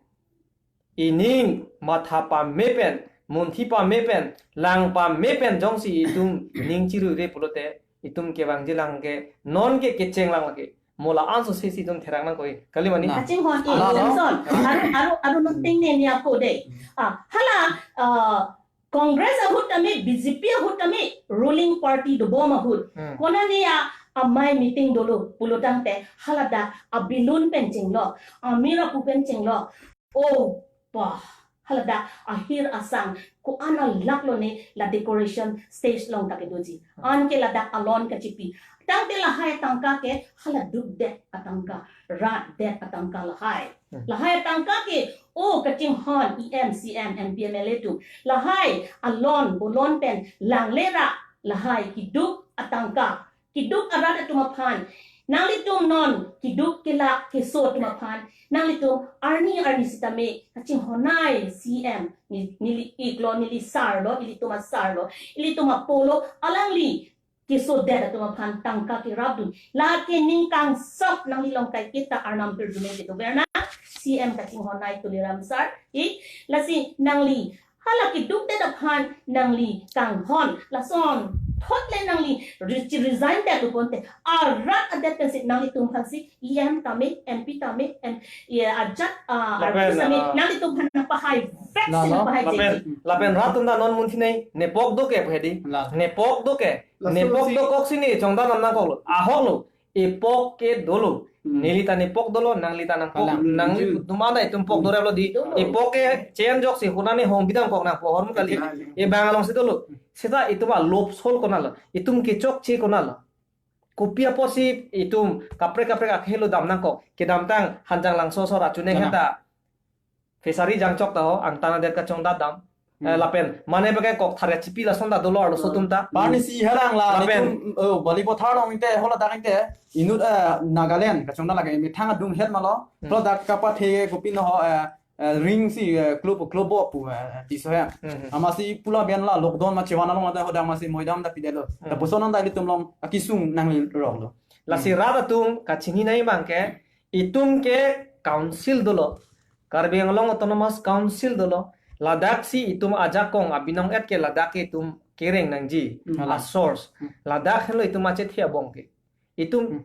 ining matha pame pen, munthi pame pen, lang pame pen jongsi itum ning chirure pulote, itum kevangjilang ke non ke kechenglang lake. Mo la-an so sesi itum therak nangkok, kali mani? Na. Kachinghon e, la, la. Samson. Aru, aru, aru nung ting ne niya ko de. Ah, hala, ah, Congress ahut tame, B J P ahut tame, ruling party dobom ahut. Hmm. Konane a amei meeting dolo pulo tangte, haladak a balloon pen chenglok, amira pu pen chenglok. Oh, bah, haladak ahir asang, ko-an alak lone la decoration stage along ta kedoji. Anke ladak alon kachipi. Tangte lahai atangka ke hala dukdet atangka, ratdet atangka lahai. Hmm. Lahai atangka ke, oh, kachinghon E M, C M, M P, M L A atum. Lahai alon bolon pen langle ra, lahai keduk atangka. Keduk arat atum aphan Nanglitum non keduk kelak keso atum aphan, nanglitum arni arni sitame kachinghon-ai C M, ne, neli iklo, neli sir lo, ilitum asar lo, ilitum apo lo, alangli kesodet atum aphan tangka kerapdun. Lake ning kangsap nangli along kaiketa arnam pirdume kedo verna, C M kachinghon-ai Tuliram sir, e, lasi nangli hala kedukdet aphan nangli kanghon, lason thot le nangli re-, resign det lo ponte, arat adet pensi nanglitum aphansi E M tame, M P tame, M, ya, ajat, ah, Lapen, artist tame, ah, nanglitum aphan nangpahai vek, la, si la, nangpahai lapen, vek. Lapen rat atum ta non munthi nai, nepok do ke pu hedi. La. Nepok do ke. Laso nepok si dokok si ne chongdam nangkoklo. Ahok lo. Epok ke dolo. Hmm. Neli ta nepok dolo, nangli ta nangpok. Kalang. Nangli, hmm, atum anda itum pok, hmm, dorap lo di. Dolo. Epok ke chen jok si kuna ne hong bidang kok nangpo hormu kali. Kalang. E bang alongsi dolo. Seta itum alop sol konatlo. Itum kechokche konatlo. Kopi apotsi itum kaprek kaprek akhei lo dam nangkok. Kedamtang Hanjanglangso asor achuning, kalang, henta. Fishery jangchok ta ho, angtan adet kachongdat dam. Eh, hmm, lapen mane bagi kok tharia chipi lason ta dolo arloso atum ta. Barni si herang la, lapen itum, oh, Balipathar along inte, hala dak inte, inut, eh, Nagaland kachongdat lake, methang adung het malo, hmm, hala dak kapathe kopi no ho, eh, eh, ring si, eh, club, club bo pu, eh, tiso ya. Hmm, hmm. Amatsi pula ben la lockdown ma chevan along ada hodak amatsi moidam da pidelo. Hmm. Lapuson anta ilitum along akesung nanglirok lo. Lasi, hmm, rat atum kachini nai abang ke, itum ke council dolo. Karbi Anglong Autonomous Council dolo. Ladak si itum ajakong abinong et ke ladak ke itum kereng nangji. Hmm. A source. Hmm. Ladak henlo itum achethe abong ke. Itum, hmm,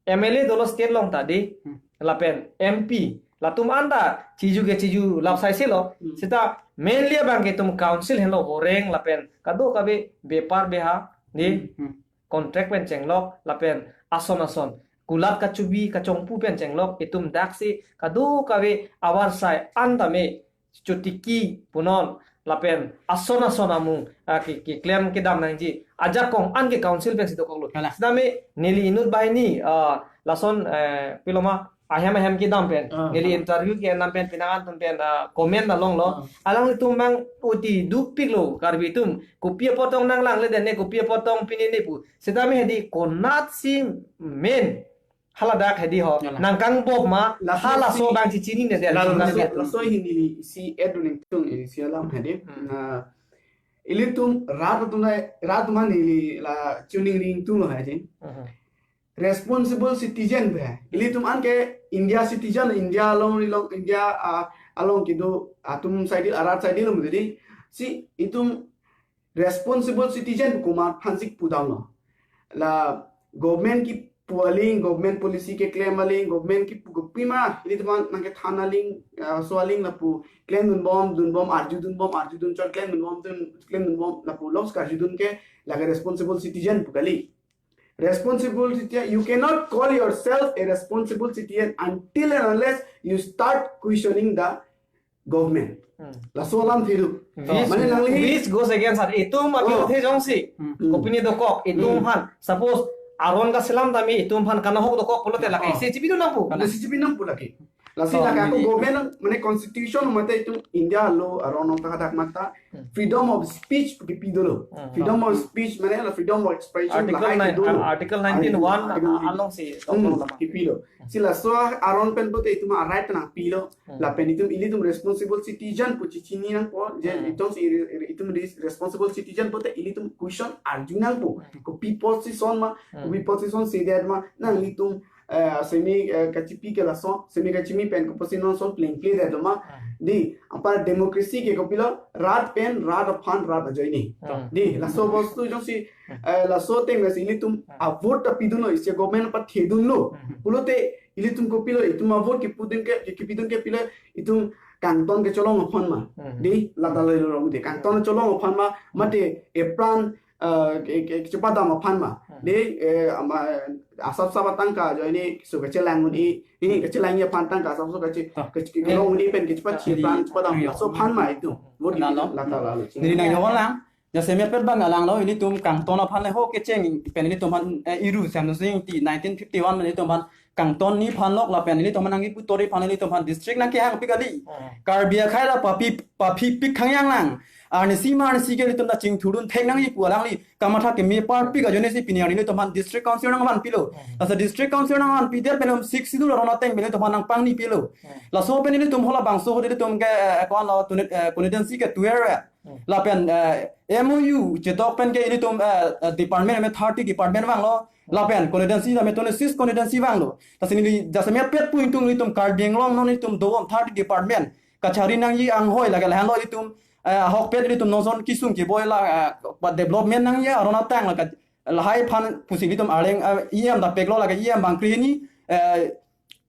M L A dolo state along ta di. Hmm. Lapen M P. Latum anta chiju ke chiju lap saisi lo. Hmm. Seta mainly abang ke itum council henlo voreng lapen kadokave bepar beha di. Hmm. Contract pen chenglok lapen ason ason kulat kachubi kachongpu pen chenglok itum daksi kadokave avarsai an tame chotiki punon lapen ason ason amung, ah, ke, keklem kedam nangji ajakong an ke council pensi dokoklo. Kalang. Sitame neli inut banghini, ah, lason, eh, piloma ahem ahem kedam pen, ah, neli, ah, interview ke-endam pen pinangan atum pen, ah, comment nalonglo. Ah. Alanglitum abang oti dukpiklo Karbi atum. Kopi apot tong nanglangle den ne, kopi apot tong pine ne pu. Sitame hedi konatsi main haladak hedi ho. Yalah. Nangkangbop ma, laso halaso si abang chichinine den. Laso, laso, laso hini si add un-ingtung, eh, si alam hedi. Hmm. Na, ilitum rat atum na, rat atum an ili la chiningri ingtunglo hedi. Hmm. Responsible citizen pu he. Ilitum an ke India citizen, India along, ilong, India, ah, along kedo atum saidil, arat saidil lo mudiri. Si itum responsible citizen pu komat aphansi pudamlo. La government kepu aling, government policy keklem aling, government kepu kopima, ilitum an nangkethan aling, ah, so aling lapu klemdunbom, dunbom, arjudunbom, arjudunchot, klemdunbom, dun, klemdunbom, lapu loks karjudun ke lake responsible citizen pu kali. Responsible citizen, you cannot call yourself a responsible citizen until and unless you start questioning the government. Hmm. Laso alam thidu. Which, mane nangli, which goes against that. Itum, oh, aphi the jongsi. Hmm. Kopine dokok, itum, hmm, aphan. Suppose aron kaselam tame itum aphan kanahok dokok pulote lake. Oh. Isi chipidun nangpo. Isi chipidun nangpo lake. Lasi, oh, lake ako, ini government mane constitution mate itum India lo aron nong ta hadak mata, hmm, freedom of speech kipi dolo. Hmm. Freedom of speech mane la freedom of expression. Article lahai nine, kipi dolo. Ah, Article nineteen one, article, ah, alongsi, hmm, dokok lama. Kipi dolo. Si laso aron pen pote itum a right nangpilo. Hmm. Lapen itum ilitum responsible citizen pu chichini nangpo, je, hmm, itum si iri, iri, itum ris-, responsible citizen pote ilitum question arju nangpo. Hmm. Kopi position ma, hmm, kopi position sedet ma, nanglitum, eh, semi, eh, kachipi ke lason, semi kachimi pen kopi position plengple det ma. Hmm. Di, anpar democracy ke kopilo, rat pen, rat aphan, rat ajoine. Hmm. Di, laso bostu jongsi, eh, laso ateng si ilitum, hmm, a vote ta pidunlo, isi government pathedunlo. Hmm. Pulote, ilitum kopilo, itum a vote kipidun ke, kipidun ke pilo, itum kangton kecholong aphan ma. Hmm. Di, lata lelo rong di, kangton cholong aphan ma, mate epran, eh, ke, ke, kechepadam aphan ma. Hmm. Di, eh, ama, asap sap atangka ajoine, so kechelang un-e, ini kechelang aphan tangka asap so keche, ah, keche, eh, kelong un-e pen kechepat, ah, chepran, di, chepadam, ah, laso aphan ma itum. Vote, lalo, kipidun, lata lalo. Neli nang yong lang, jasemet pet bang alanglo, ilitum kangton aphan le ho kecheng pen ilitum aphan, eh, iru sam sing ti nineteen fifty-one pen ilitum aphan kangton ni phan lok lapen ilitum aphan nangkipu tori aphan ilitum aphan district nangkehang pik kali. Hmm. Karbi akhai ta paphi paphi pik khangyang nang. Arnisi ma arnisi ke ilitum ta chingthurdun thek nangji pu alangli kamatha keme par pik ajoine si pini arni ilitum aphan district council nangvanpilo. Hmm. Lasi district council nangvanpidet pen ilitum Sixth Schedule aron ateng pen ilitum aphan nangpangni pilo. Hmm. Laso pen ilitum halabangso ahut ilitum ke, eh, kwan lo tuni, eh, constituency ke twelve. Hmm. Lapen, eh, M O U chetok pen ke ilitum, eh, eh, department me thirty department vanglo. Lapen constituency me twenty-six constituency vanglo. Lasi neli jasemet pet pu ingtung ilitum Karbi Anglong non ilitum do thirty department kachari nangji anghoi lake lahenlo ilitum, eh, ahokpet ilitum nonson kesung keboi la, eh, ba development nangji aron ateng lake lahai aphan pusi ilitum arleng, eh, E M ta peklo lake E M bang krehini, eh,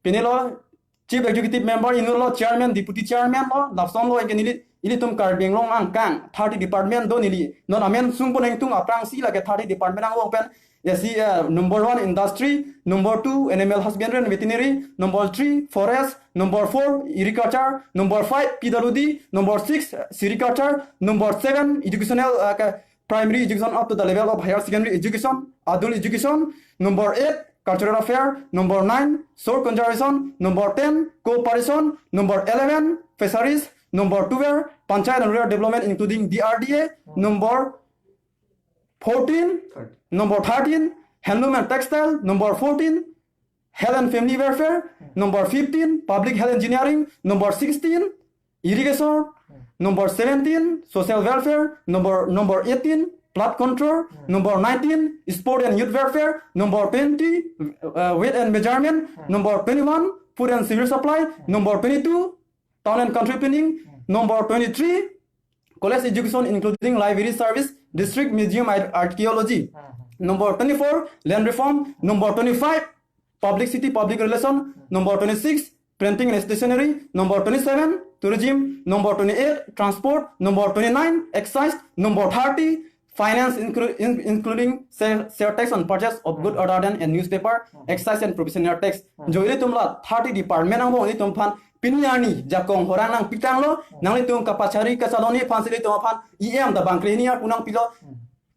pini lo Chief Executive Member inut lo, Chairman, Deputy Chairman lo, lapuson lo, anke neli, ilitum Karbi Anglong angkang thirty department do neli. Non amen sungpon ingtung aphrangsi lake thirty department angbong pen. Lasi, eh, number one industry, number two animal husbandry and veterinary, number three forest, number four agriculture, number five P W D, number six sericulture, number seven educational, eh, ke primary education up to the level of higher secondary education, adult education, number eight cultural affair, number nine soil conservation, number ten cooperation, number eleven fisheries, number twelve panchayat and rural development including D R D A, number fourteen, number thirteen handloom and textile, number fourteen health and family welfare, number fifteen public health engineering, number sixteen irrigation, number seventeen social welfare, number, number eighteen flood control, number nineteen sport and youth welfare, number twenty, uh, weight and measurement, number twenty-one food and civil supply, number twenty-two town and country planning, number twenty-three college education including library service, district museum, ar-, archaeology, number twenty-four land reform, number twenty-five publicity public relation, number twenty-six printing and stationery, number twenty-seven tourism, number twenty-eight transport, number twenty-nine excise, number thirty finance inclu-, in-, including sale, sale tax on purchase of good other than a newspaper, excise and provisional tax. Jo ilitum la thirty department angbong ilitum aphan pini arni jakong horang nangpitanglo, nanglitum kapachari kachaloni aphan si ilitum aphan E M ta bang krehini arpu nangpilo,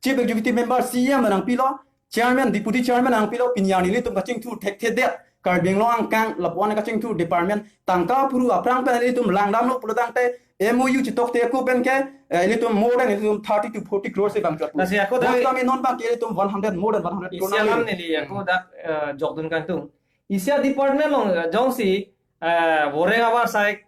Chief Executive Member, C E M ta nangpilo, Chairman, Deputy Chairman nangpilo, pini arni ilitum kachingthur thekthedet Karbi Anglong angkang lapuan kachingthur department tangka puru aphrang pen ilitum langdamlo pulo tangte M O U chetok te ako pen ke, eh, ilitum more than ilitum thirty to forty crores si bang chot. Lasi ako dak Most kami non bang ke ilitum one hundred, more than one hundred crore isi alam nangli. Neli ako dak, eh, jokdun kangtung. Isi a department along, eh, jongsi, eh, voreng avarsai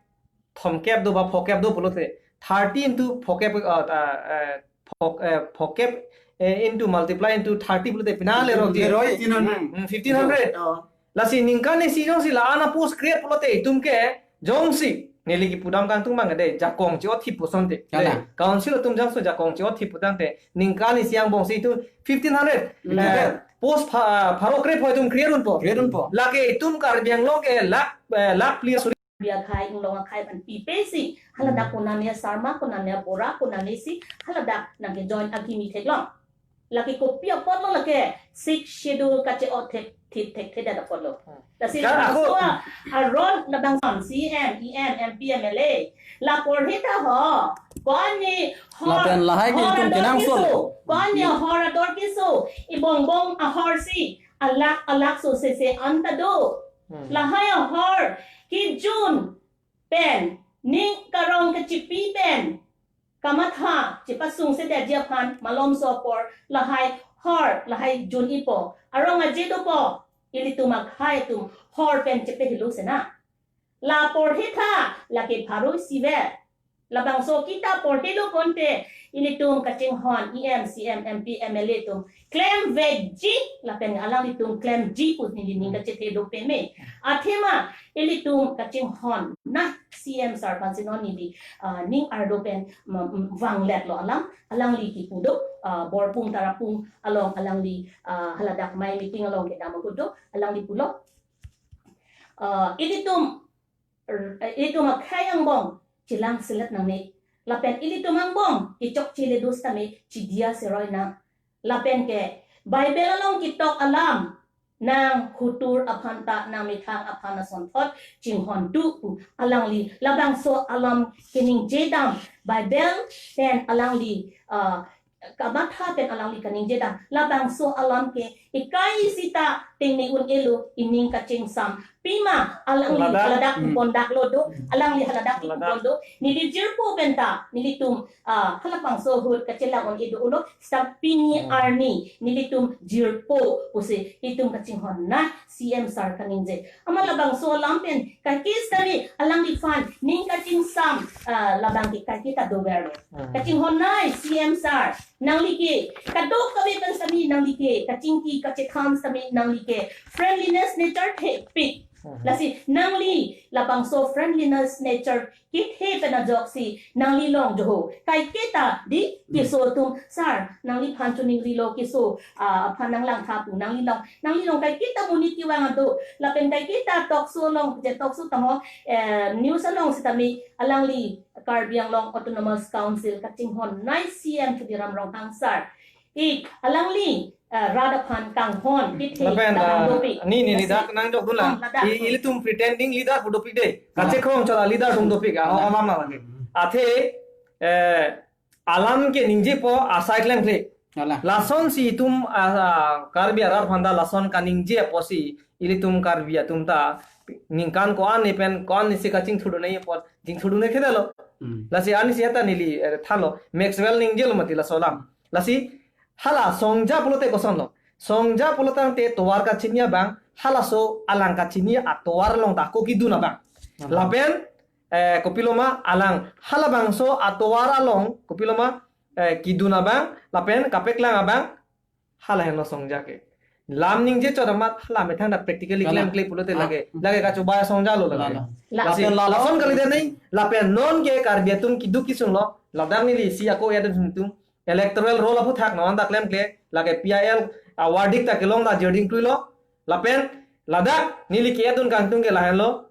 thomkep do ba phokep do pulote thirty into phokep, eh, eh, phok-, eh, phokep, eh, into multiply into thirty pulote pina lerok di. Leroi. Fifteen hundred. Hmm, fifteen hundred. Oh. Lasi ningkan isi jongsi la-an a post create pulote itum ke jongsi neli kipudam kangtung bang de jakong chi-othip pusonte. Kala. Council atum jongsi jakong chi-othip putangte ningkan isi angbong si itum fifteen hundred. Hmm. Eh, post pha-, pharo kre-pho itum create unpo. Create unpo. Lake itum Karbi Anglong ke lakh, eh, lakh phli suri. Karbi akhai, Anglong akhai aphan pipe si haladak konane Sarma, konane Bora, konane si haladak nangke join akimi theklong. Lake kopi apotlo lake Sixth Schedule kache-o thek thit thekthedet apotlo. Hmm. Lasi ka-, ako laso a, aron labangson C M, E M, M P, M L A. La porhi ta ho. Ko-an ni hor, lapen lahai ke hor itum ador kenangsot. Kiso. Ko-an ni hor ador kiso. Ibongbong ahor si alakh alakh so sese anta do. Hmm. Lahai ahor kejun pen, ning karong kachipi pen kamatha chepasungsedeji aphan malomso apor lahai hor, lahai jun-ipo, arong aje dopo, ilitum akhai atum hor pen chepehelo sena. La porhi tha, lake pharo isivet. Labangso kita porhelo konte, ilitum kachinghon E M, C M, M P, M L A atum klemvekji lapen alanglitum klemji pu neli ning kachethe do peme. Athema ilitum kachinghon na C M sir aphan si non neli, ah, ning ardo pen, mm, mm, vangletlo alam, alangli kipu do, ah, Borpung Tarapung along alangli, ah, haladak mai meeting along kedam ahut do, alangli pulo. Ah, ilitum r-, eh, itum akhai angbong chelang selet nangne. Lapen ilitum angbong kechokche le do sitame chidia seroi nang. Lapen ke Bible along ketok alam nang hutur aphan ta nang methang aphan asonthot chinghon tu pu alangli labangso alam keningje dam Bible pen alangli, ah, kamatha pen alangli kaningje dam labangso alam ke ekai isi ta tengne un-elo, ining kachingsam. Pima alangli Ladak. Haladak Hmm. pondaklo do, alangli haladak Ladak. pondaklo. Neli jirpo penta, nelitum, ah, halabangso ahut kachelang un-e do ulo, seta pini Hmm. arni, nelitum jirpo pusi, itum kachinghon na C M sir kaningje. Amat labangso alam pen, kaike sitame alangliphan, ning kachingsam, ah, labang ke kaike ta doverlo. Hmm. Kachinghon na C M sir, nangli ke, kadokave pen sitame nangli ke, kachingki kachethan sitame nangli ke, friendliness nature thepik. Mhm. Lasi nangli labangso friendliness nature kethe pen ajoksi nangli along joho. Kaike ta di keso atum, sir, nangliphan chuning rilo keso, ah, aphan nanglang tha pu, nangli along, nangli along kaike ta monit kevang ado. Lapen kaike ta talk show along, je talk show tangho, eh, news along sitame alangli Karbi Anglong Autonomous Council kachinghon na C M Tuliram Ronghang sir. Ik alangli, eh, rat aphan kanghon, kethe Lapen, labang ah, dopik. ni, ni, Lasi, leader nangdok dun la. Hmm, leader. I, ilitum pretending leader pu dopik de. Kachekrong chala leader atum dopik. Ah, ho, alam na lagi. Athe, eh, alam ke ningjepo asai klem kle. Ala. Lasonsi itum, ah, ah, Karbi arat aphan ta lason kaningje apotsi ilitum Karbi atum ta ningkan ko-an ni pen ko-an ni si kachingthurdun nai apot, chingthurdun nai kedetlo. Hmm. Lasi arnisi heta neli, eh, thanlo. Maxwell ningjelo mati laso alam. Lasi hala songja pulote kosonlo. Songja pulotangte tovar kachini abang, halaso alang kachini atovar along ta ako kidun abang. Aha. Lapen, eh, kopiloma alang halabangso atovar along, kopiloma, eh, kidun abang, lapen kapeklang abang, hala henlo songja ke. Lam ningje chot amat hala methang ta practically Hala. klem kle pulote Ah. lake. Lake kachobai songjalo lake. Lalo. Lasi, Lapen lalo. lason kalidet nai, lapen non ke Karbi atum keduk kesung lo, ladak neli si ako ya atum. Electoral roll aphuthak non ta klem kle, lake P I L, ah, verdict ta kelong ta jerding krilo. Lapen, ladak neli ke-edun kangtung ke lahenlo.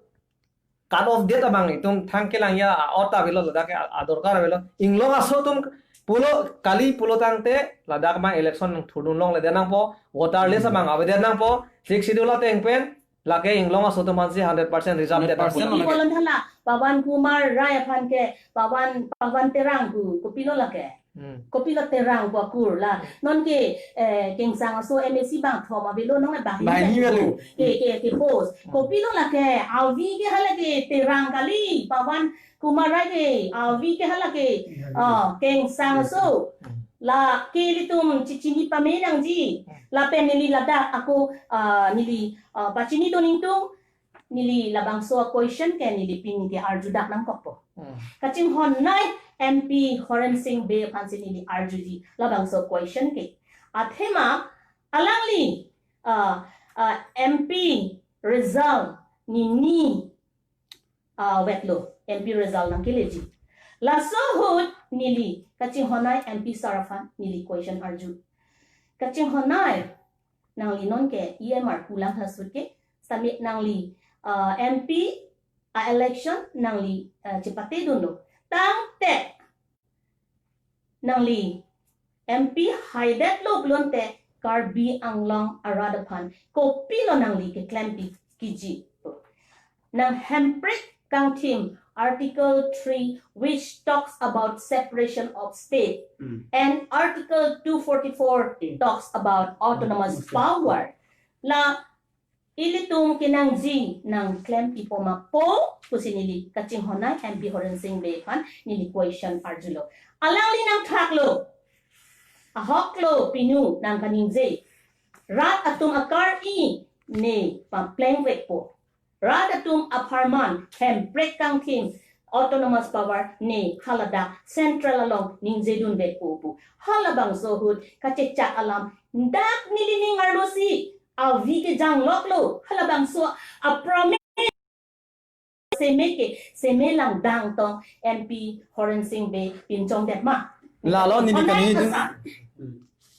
Cut off date abang itum thang kelang ya, ah, ot ta avelo, ladak ke, ah, adorkar avelo. Inglong aso atum pulo kali pulotangte, ladak abang election nangthurdun longledet nangpo, voter list Hmm. abang avedet nangpo, Sixth Schedule ateng pen, lake inglong aso atum aphansi hundred percent reserve det Hundred percent nangpo. Ibolon hala, Pawan Kumar Rai aphan ke, Pawan, Pawan Terang pu, kopilo lake. Hmm. Kopilo Terang pu akur la. Hmm. Non ke, eh, Kengsang aso M A C bangthom avelo, non bang Bang hini hini avelo. ke, ke, ke post. Hmm. Kopilo lake, avi ke hala ke Terang kali, Pawan Kumar Rai ke, avi ke hala ke, Hmm. ah, Kengsang aso. Hmm. Lake ilitum chechini pame nangji. Hmm. Lapen neli ladak ako, ah, neli, ah, pachini do ningtung, neli labangso a-question ke neli pini ke arjudak nangkokpo. Hmm. Kachinghon nai M P Horen Sing Bey aphansi neli arjuji labangso question ke. Athema alangli, ah, ah, M P result nini, ah, vetlo, M P result nangkeleji. Laso ahut neli kachinghon nai M P sir aphan neli question arju. Kachinghon nai, nangli non ke E M R pulang hlasut ke, sitame nangli, ah, M P a-election nangli, ah, chepatedunlo. Tangte nangli M P haidetlo pulote Karbi Anglong arat aphan kopilo nangli keklem pi-, piji. Nang Hemprek kangthim Article three, which talks about separation of state, Mm. and Article two forty-four Mm. talks about autonomous Autonomous power. La ilitum kenangji nangklem pipo ma po pusi neli kachinghon nai M P Horen Sing Bey aphan neli question arjulo. Alangli nangthaklo. Ahoklo pinu nangkaningje. Rat atum akar-i ne paplengvekpo. Rat atum apharman Hemprek kangthim autonomous power ne haladak central along ningjedunvekpo pu. Halabangso ahut kachechak alam dak nelining arlosi avi kejangloklo. Halabangso a-promise seme ke, seme langdang tong M P Horen Sing Bey pinchongdet ma? Lalo neli Honai kani kasa.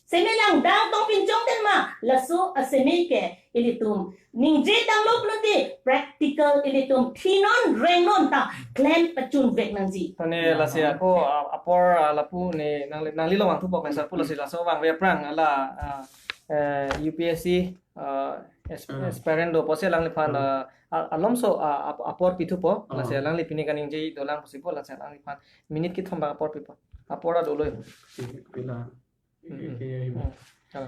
Seme langdang tong pinchongdet ma? Laso aseme ke ilitum ningje tanglo pulote practical ilitum thinon rengnon ta klem pachunvek nangji. Tane lasi ako, a-, apor, a, lapu ne nangli, nangli long vangthupo kaisa pu lasi laso vangve aphrang ala, a, eh, U P S C, a, es-, Hmm. aspirant do apotsi alangliphan, Hmm. a, a, alomso, a, ap-, apor pithupo, Ah. lasi alangli pini kaningje dolang pusi pu lasi alangliphan minute kethom bak apor pipo. Apor adolo. Si, pila. Hmm. Ke, ke, Hmm. Chalo.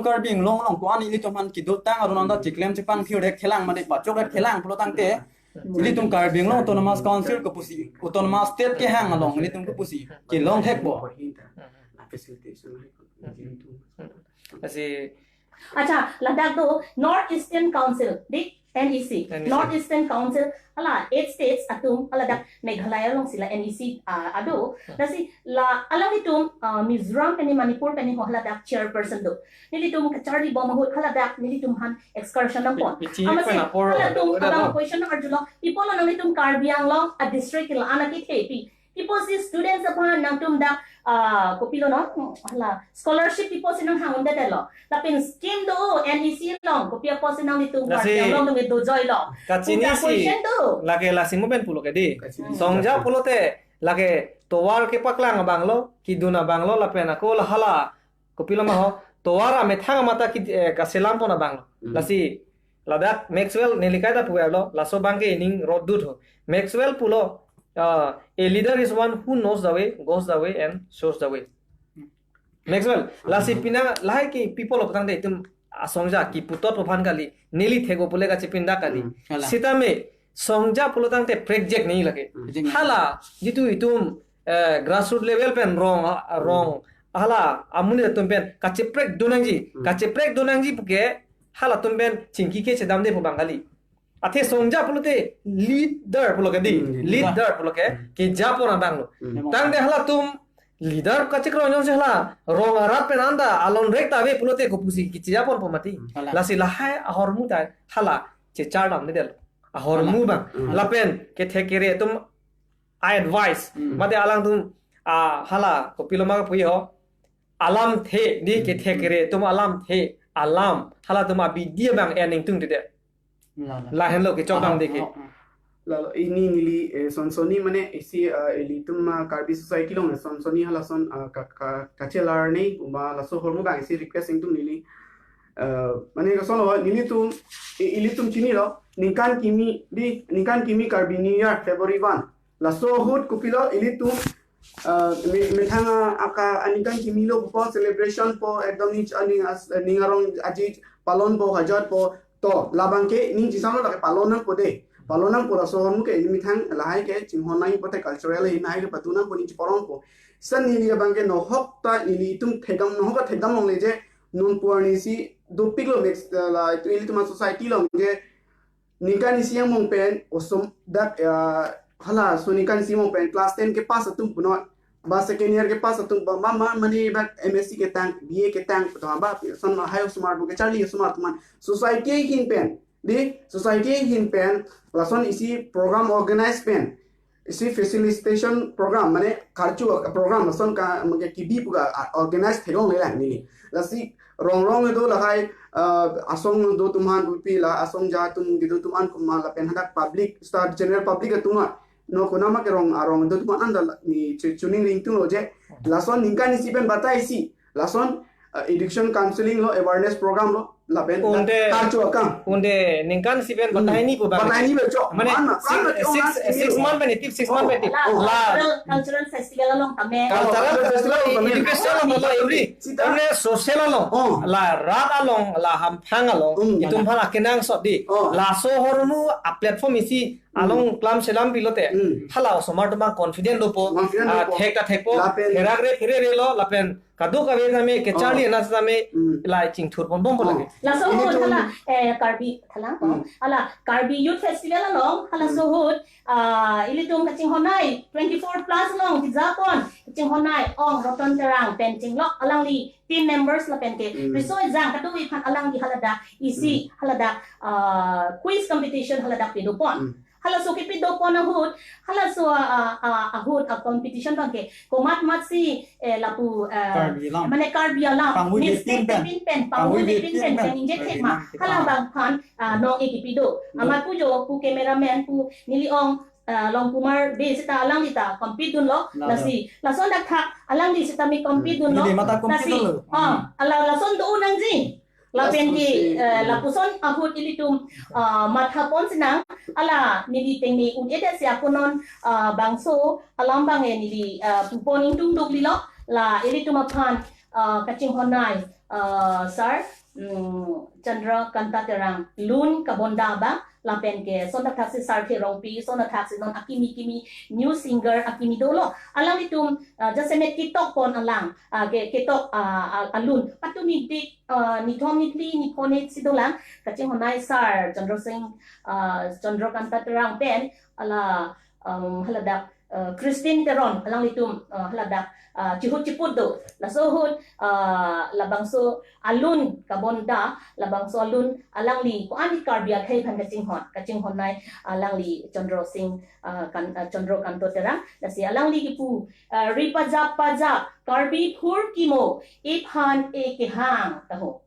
Karbi Anglong along ko-an ilitum aphan kedotang aron anta chiklem chepangthir dek thelang mane bachok dek thelang pulo tangte Ilitum Karbi Anglong Autonomous Council kopusi, Autonomous State kehang along ilitum kopusi kelong thekpo. Lasi, acha, ladak do North Eastern Council, di N E C, N E C. North Eastern Council, hala eight states atum, hala dak Meghalaya alongsi la N E C, ah, ado. Lasi la alanglitum, ah, Mizoram pen ni Manipur pen ni ho hala dak chairperson do. Nelitum kacharli bom ahut hala dak nelitum aphan excursion nangpon. Pi-, pichi amatsi pen apor halatum ada abang lo. Question nang-arjulo. Pi apotlo nanglitum Karbi Anglong a district la-an akethe pi. Pi apotsi students aphan nangtum dak, ah, kopilo non, hala scholarship pi apotsi nanghang-un-edetlo. Lapen scheme do N E C along, kopi apotsi nanglitum Lasi Karbi Anglong atum ke dojoilo. Kachinisi Puta question do. Lake lasi mo pen pulo ke di. Kachinisi. Songja pulote lake tovar kepaklang abang lo, kedun abang lo, lapen ako la hala kopilo ma ho, tovar amethang amata ki, eh, kaselam pon abang lo. Hmm. Lasi ladak Maxwell neli kaita puverlo, laso abangke ining rot dut ho. Maxwell pulo, uh, "A leader is one who knows the way, goes the way and shows the way." Maxwell, lasi pina lahai ke pi apotlo putangte itum asongja kepu totpo aphan kali, neli thek-o pule kachepindak kali. Hmm. Hala. Sitame songja pulo tangte prekjak ni lake. Hmm. Hala, jitu itum, eh, grassroots level pen rong, ah, rong, hala amonit atum pen kacheprek do nangji, Hmm. kacheprek do nangji puke, halatum pen chingki ke chedamde pu abang kali. Athe songja pulote leader pulo ke di, Hmm, leader. Leader pulo ke, Hmm. keja pon abang lo. Hmm. Tangte halatum leader kachekroi nonsi hala rong arat pen anta alon rek ta ave pulote kopusi keja ponpo mati. Hmm. Hala. Lasi lahai ahormu ta hala chechar damdedetlo. Ahormu Hala. abang. Hmm. Lapen kethek kere atum a-advice. Hmm. Mate alangtum, ah, hala kopilo ma puji ho. Alamthe di Hmm. kethek kere atum alamthe. Alam. Halatum abidi abang en ingtungdedet. La, la. Lahenlo kechok Ah, abang de ke. ah, ah. Lalo, ini neli, eh, sonsoni mane isi, eh, ilitum, ah, Karbi society along, eh, sonsoni halason, ah, ka, ka, kachelar ni, uma laso ahormu abang isi request ingtung neli. Eh, mane kosonlo, nelitum, i-, ilitum chinilo, ningkan kimi di, ningkan kimi Karbi New Year, February one. Laso ahut kopilo ilitum, ah, me-, methang, ah, aka aningkan kimilo po celebration po ekdom ning, ah, ning as-, ning arong aji palonpo, hajatpo, to labangke ning chisanglo lake palon nangpo de. Palon nangpo laso ahormu ke methang lahai ke chinghon nangpo te cultural ahin lahai ke patu nangpo ning chiparonpo. Seta neli abangke nohok ta nelitum thekdam nohok ta thekdam longle je non pu arnisi dopiklo mix, ah, la itu ilitum a-society along je ningkan isi angbong pen osom dak, ah, halaso ningkan isi angbong pen class ten kepass atum punon, ba second year kepass atum ba ma, ma, mane ba M S C ketang, B A ketang, to ba son hai osomar bu kecharli osomar atum an society ahin pen, di society ahin pen lason isi program organize pen, isi facilitation program, mane karchu program lason ka mane kebi pu ka, ah, organize theklonglelang neli. Lasi rong rong kedo lahai, ah, asong do atum aphan pupi la asongja atum kedo atum an komat lapen hadak public star general public atum an. No konama ke rong arong do atum an anta la ni chu-, chuning ringtunglo je. Lason ningkan isi pen batai isi. Lason, ah, education counseling lo, awareness program lo, lapen Unde, karchu akam. Unde ningkan isi pen Hmm. batai ni pu abang. Batai ni becho. Mane Mana, six, mana six, six month pen itip, six month pen itip. La, Oh. la cultural, cultural festival along tame. Cultural Oh, festival festival along tame. education along Sita. Unde social along. Oh. La rat along, la hamphang along. Hmm. Itum aphan akenangsot di. Oh. Laso ahormu a-platform isi Hmm. along klam selam pilote. Hmm. Hala osomar atum confident dopo. Confident Ah, dopo. thek ta thekpo. Lapen Herak re phere relo lapen kadokave tame kecharli Oh. anas tame Hmm. la chingthur ponbompo Oh. lake. Laso Ini ahut tu hala, eh, Karbi, hala, Hmm. hala Karbi Youth Festival along, halaso Hmm. ahut, ah, ilitum kachinghonnei twenty-four plus along, tijapon, kachinghonnei, ong, Roton Terang, pen chinglok, alangli team members lapen ke, Hmm. resource jang, kadokave aphan alangli haladak, isi, Hmm. haladak, ah, quiz competition haladak pedopon. Hmm. Halaso kepedopon ahut, halaso, ah, ah, ah, ahut, ah, competition abangke, komat matsi, eh, lapu, eh, Karbi alam. mane Karbi alam, Pangvui mistake bepin pen. bepin pen, Pangvui pangvui bepin bepin pen, pen. pen, injek Karbi thek ma, alam. hala abang aphan, ah, nong-e kepido. Hmm. Amat pujo, pu cameraman, pu neli ong, ah, Longkumar Bey seta alangli ta compete dunlo, La, la. lasi, lason dak thak, alangli seta mi compete Hmm. dunlo, Neli mata compete lasi, dunlo. ah, Hmm. ala lason do nangji. Lapen Laso ke, si, eh, hmm. lapuson ahut ilitum, ah, mathapon sinang, hala neli tengne un-edet si akonon, ah, bangso alam abang e neli, ah, pupon ingtungduk lilo, la ilitum aphan, ah, kachinghonnei, ah, sir, mm, Chandrakanta Terang, lun kabonda abang, lapen ke, son athaksi Sarthe Rongpi, son athaksi non akimi kimi, new singer akimi dolo. Alanglitum, ah, jasemet ketok pon alang, ah, ke, ketok, ah, ah, alun. Patumi dik, ah, nithom niphli, niphongo si dolang, kachinghonnei sir, Chandra Singh, ah, Chandrakanta Terang pen, hala, um, haladak, uh, Christine Teron, alanglitum, uh, haladak, uh, chihut chiput do. Laso ahut, uh, labangso alun kabonda, labangso alun alangli ko-an Karbi akhei aphan kachinghon, kachinghonnei alangli Chandra Singh, uh, kan, uh, Chandrakanta Terang, lasi alangli kipu, uh, ri pajap pajap, Karbi phurkimo, iphan ekehang, taho.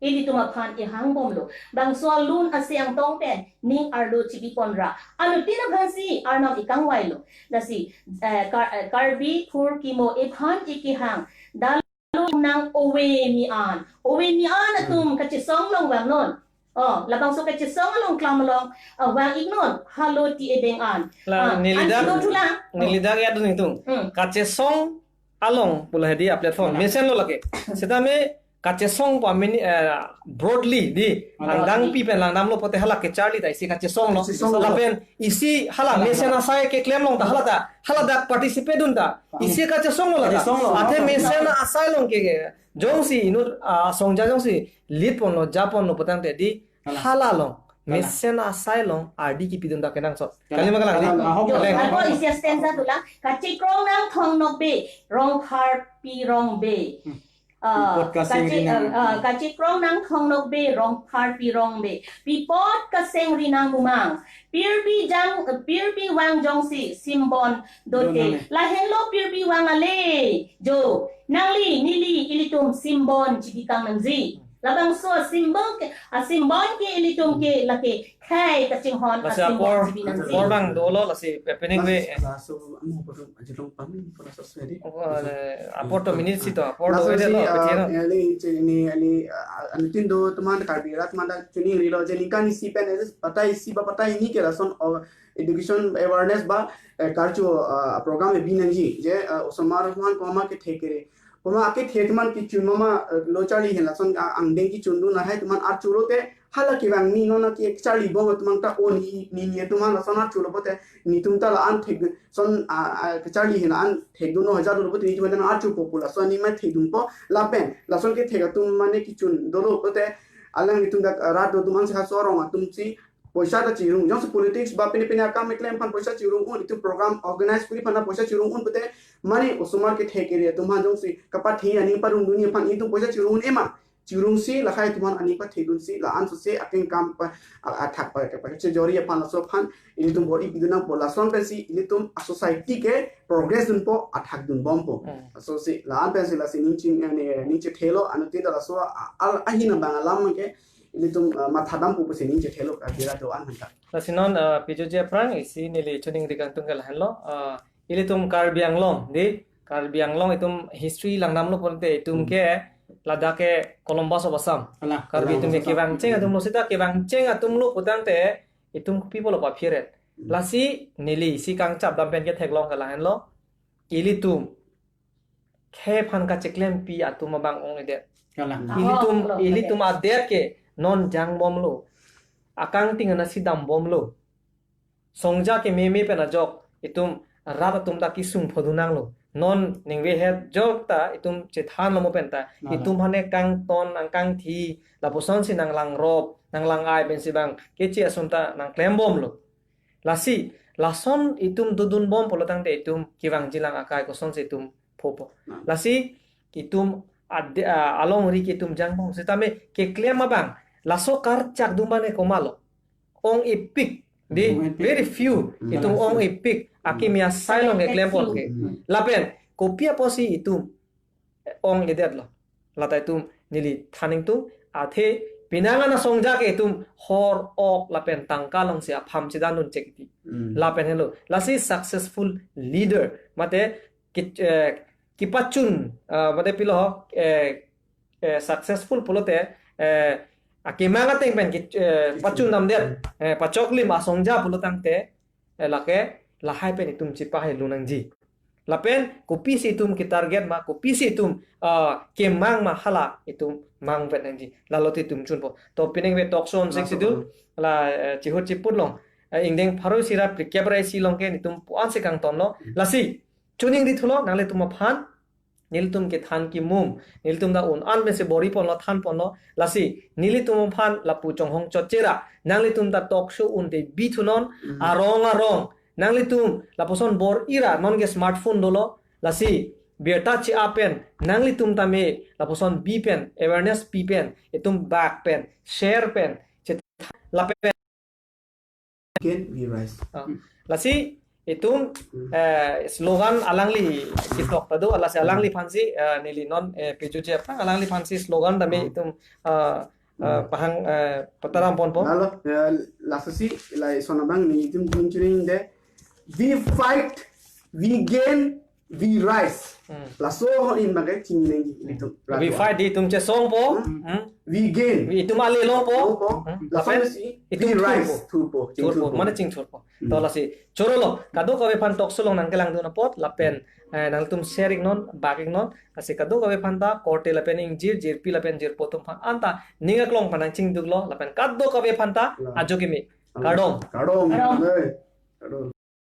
Ilitum aphan ehangbomlo. Bangso alun ase angtong pen ning arlo chibi ponra. Anuttin aphansi arnam ekangvailo. Lasi, eh, Kar-, eh, Karbi phurkimo iphan ekehang. Dalo nang ove mi-an. Ove mi-an atum kachesong along vangnon. Oh, labangso kachesong along klam along, ah, vang-iknon. Halo ti ebeng an. La, ah, neli dak, ansi dothulang. Neli dak ya dun itu. Hmm. Kachesong along pula hedi a platform. Wala. Mesen lo lake. Setame kachesong pu amini, eh, broadly di. Wala. Angdangpi pen langdamlo pote hala kecharli ta isi kachesong lo. Kachesong lo. Lapen isi hala mesen asai keklem along ta hala ta. Haladak participate dun ta. Isi kachesong lo lake. Kachesong lo. Athe mesen asai along ke, ke. Jongsi inut, ah, songja jongsi lead ponlo, ja ponlo putangte di hala. Hala along. Hala. Mesen asai along ardi kipidun ta kenangsot. Hala. Kali ma kalang di? Hala. Ahok. Kaleng. Ako isi stanza dolang. Kachikrong nangthong nokbe, rong phar pi rong be. Hmm. Ah, pi pot kaseng kachi-, rinang. Ah, ah, kachikrong nangthong nokbe, rong phar pi rong be. Pi pot kaseng rinang mumang. Pirpi jang, pirpi vang jongsi simbon dote. Donang. Lahenlo pirpi vang ale. Jo, nangli, neli, ilitum simbon chibikang nangji. Labangso simbon ke, ah, simbon ke ilitum ke lake khei kachinghon, lasi ah, simbon apor, chibi nangji. Apor bang dolo lasi pepening ve. Laso, laso, amo apor ajilong pami, laso seri. Oh, eh, apor to minute si to, apor to laso ide si, lo, ah, kecil lo. Eli, ini, eli, ah, anuttin do teman Karbi rat mana tuning rilo, je ningkan isi pen, eh, patta isi ba patta hini ke lason, oh, education awareness ba, eh, karcho, ah, program e binangji. Je, ah, osomar man koma kethe kere. Koma akethe teman kechun mama, eh, lo charli hen lason, ah, angdeng kechun dun lahai teman archo lote hala kevang ni non ke charli bom teman ta on i ni ni teman lason archo lo pote netum ta la-an thek son, ah, ah, kecharli hen an thekdunlo hajar dolo pote netum ta archo po po lason ni ma thekdunpo lapen lason kethek atum mane kechun dolo pote alanglitum dak rat do teman sehat sorong atum si poisa ta chirung. Jongsi politics ba pine pine akam keklem aphan poisa chirung un, itum program organize kuri aphan poisa chirung un pute mane osomar kethe kere atum aphan jongsi kapathe aning parong dun aphan itum poisa chirung un ema. Chirungsi lahai atum aphan aning pathedunsi la-an sose akeng kam pa a-, athak pa, pa, pa chejori aphan laso aphan ilitum bor-i pidun nangpo lason pensi ilitum a society ke progress dunpo athak dunbompo. Hmm. Laso si la-an pensi lasi ning ching, eh, ning chethelo anuttin ta laso a, a, ahin abang alam ke ilitum, ah, mathadampo pusi ning chethelo ka bira do-an hanta. Lasi non, ah, pijuje aphrang isi neli choningri kangtung ke lahenlo, ah, ilitum Karbi Anglong, di, Karbi Anglong itum history langdamlo pute itum ke ladak ke Columbus of Assam. Ala, Karbi itum ke Columbus of Assam. Kevangcheng atumlo seta kevangcheng atumlo putangte itum kopi pulo paphiret. Hmm. Lasi neli isi kangchap dam pen ketheklong ke lahenlo. Ilitum khei aphan kacheklempi atum abang ong-edet. Kalang. Ilitum, oh, ilitum adet ke non jangbomlo. Akangting anatsi dambomlo. Songja kememe pen ajok itum rat atum ta kesung phodun nanglo. Non ningve het jok ta itum chethanlo mo pen ta. Nala. Itum aphan kangton nangkangthi lapusonsi nanglangrop, nanglang-ai pensi bang keche ason ta nangklembomlo. Lasi, lason itum dodunbom pulotangte itum kevangjilang akai kosonsi itum phopo. Hmm. Lasi, itum ad-, ah, alongri ke itum jangbom. Setame keklem abang, laso karchak dun mane komatlo. Ong-epik, di, ong-epik. Very few, hmm, itum ong-epik. Akimi asai along keklem pon ke. Hmm. Lapen, kopi apotsi itum ong-edetlo. Lata itum neli than ingtung, athe penang ana songja ke itum hor ok lapen tangka alongsi apham chedandun chekti. Hmm. Lapen helo. Lasi successful leader. Mate ki, eh, kepachun, ah, mate pilo, eh, eh, successful pulote, eh, akemang ateng pen ki, eh, pachun damdet, eh, pachoklim asongja pulotangte, eh, lake lahai pen itum chepahelo nangji. Lapen kopisi itum ke-target ma, kopisi itum, ah, kemang ma, hala itum mangvet nangji. Lalote itum chunpo. To pining ave talk show onsik si do. Laso. La, eh, chihut chiput along. Eh, ingdeng pharo isi ra phlikep ra isi along ke netum pu-an si kangtonlo. Hmm. Lasi, choningri thulo, nanglitum aphan, nelitum kethan kimum, nelitum ta un-an pensi bor-iponlo, thanponlo. Lasi, nelitum aphan lapu chonghong chotchera, nanglitum ta talk show unte bithunon, Hmm. arong arong, nanglitum lapuson bor-ira, non ke smartphone dolo, lasi, birta che-a pen, nanglitum tame, lapuson bi pen, awareness pi pen, itum bak pen, share pen, chet-, lapen, Again, we rise. Ah, lasi, itum, Hmm. eh, slogan alangli ketok ta do, lasi alangliphansi, eh, neli non, eh, pejutji aphrang, alangliphansi slogan tame Hmm. itum, ah, ah, Hmm. pahang, eh, pataram ponpo. Lalo, eh, laso si, la ison abang nelitum choningri de, we fight, we gain, we rise. Hmm. Laso ahin abang ke chini nangji Hmm. itum. We fight di itum chesongpo. Hmm. Hmm. We gain. We itum ale longpo. Longpo. Hmm. Laso Lapen si itum we rise, thurpo. Thurpo. Thurpo, thurpo. Mane chingthurpo. Hmm. To lasi, chorolo, kadokave aphan talk show along nangkelangdun apot, lapen, eh, nangtum share iknon, bak iknon, lasi kadokave aphan ta, korte lapen ingjir, jirpi lapen jirpo atum aphan anta, ning aklong aphan nangchingduklo, lapen kadokave aphan ta, La. ajo kimi. La. Kardom. Kardom. Kardom. Kardom.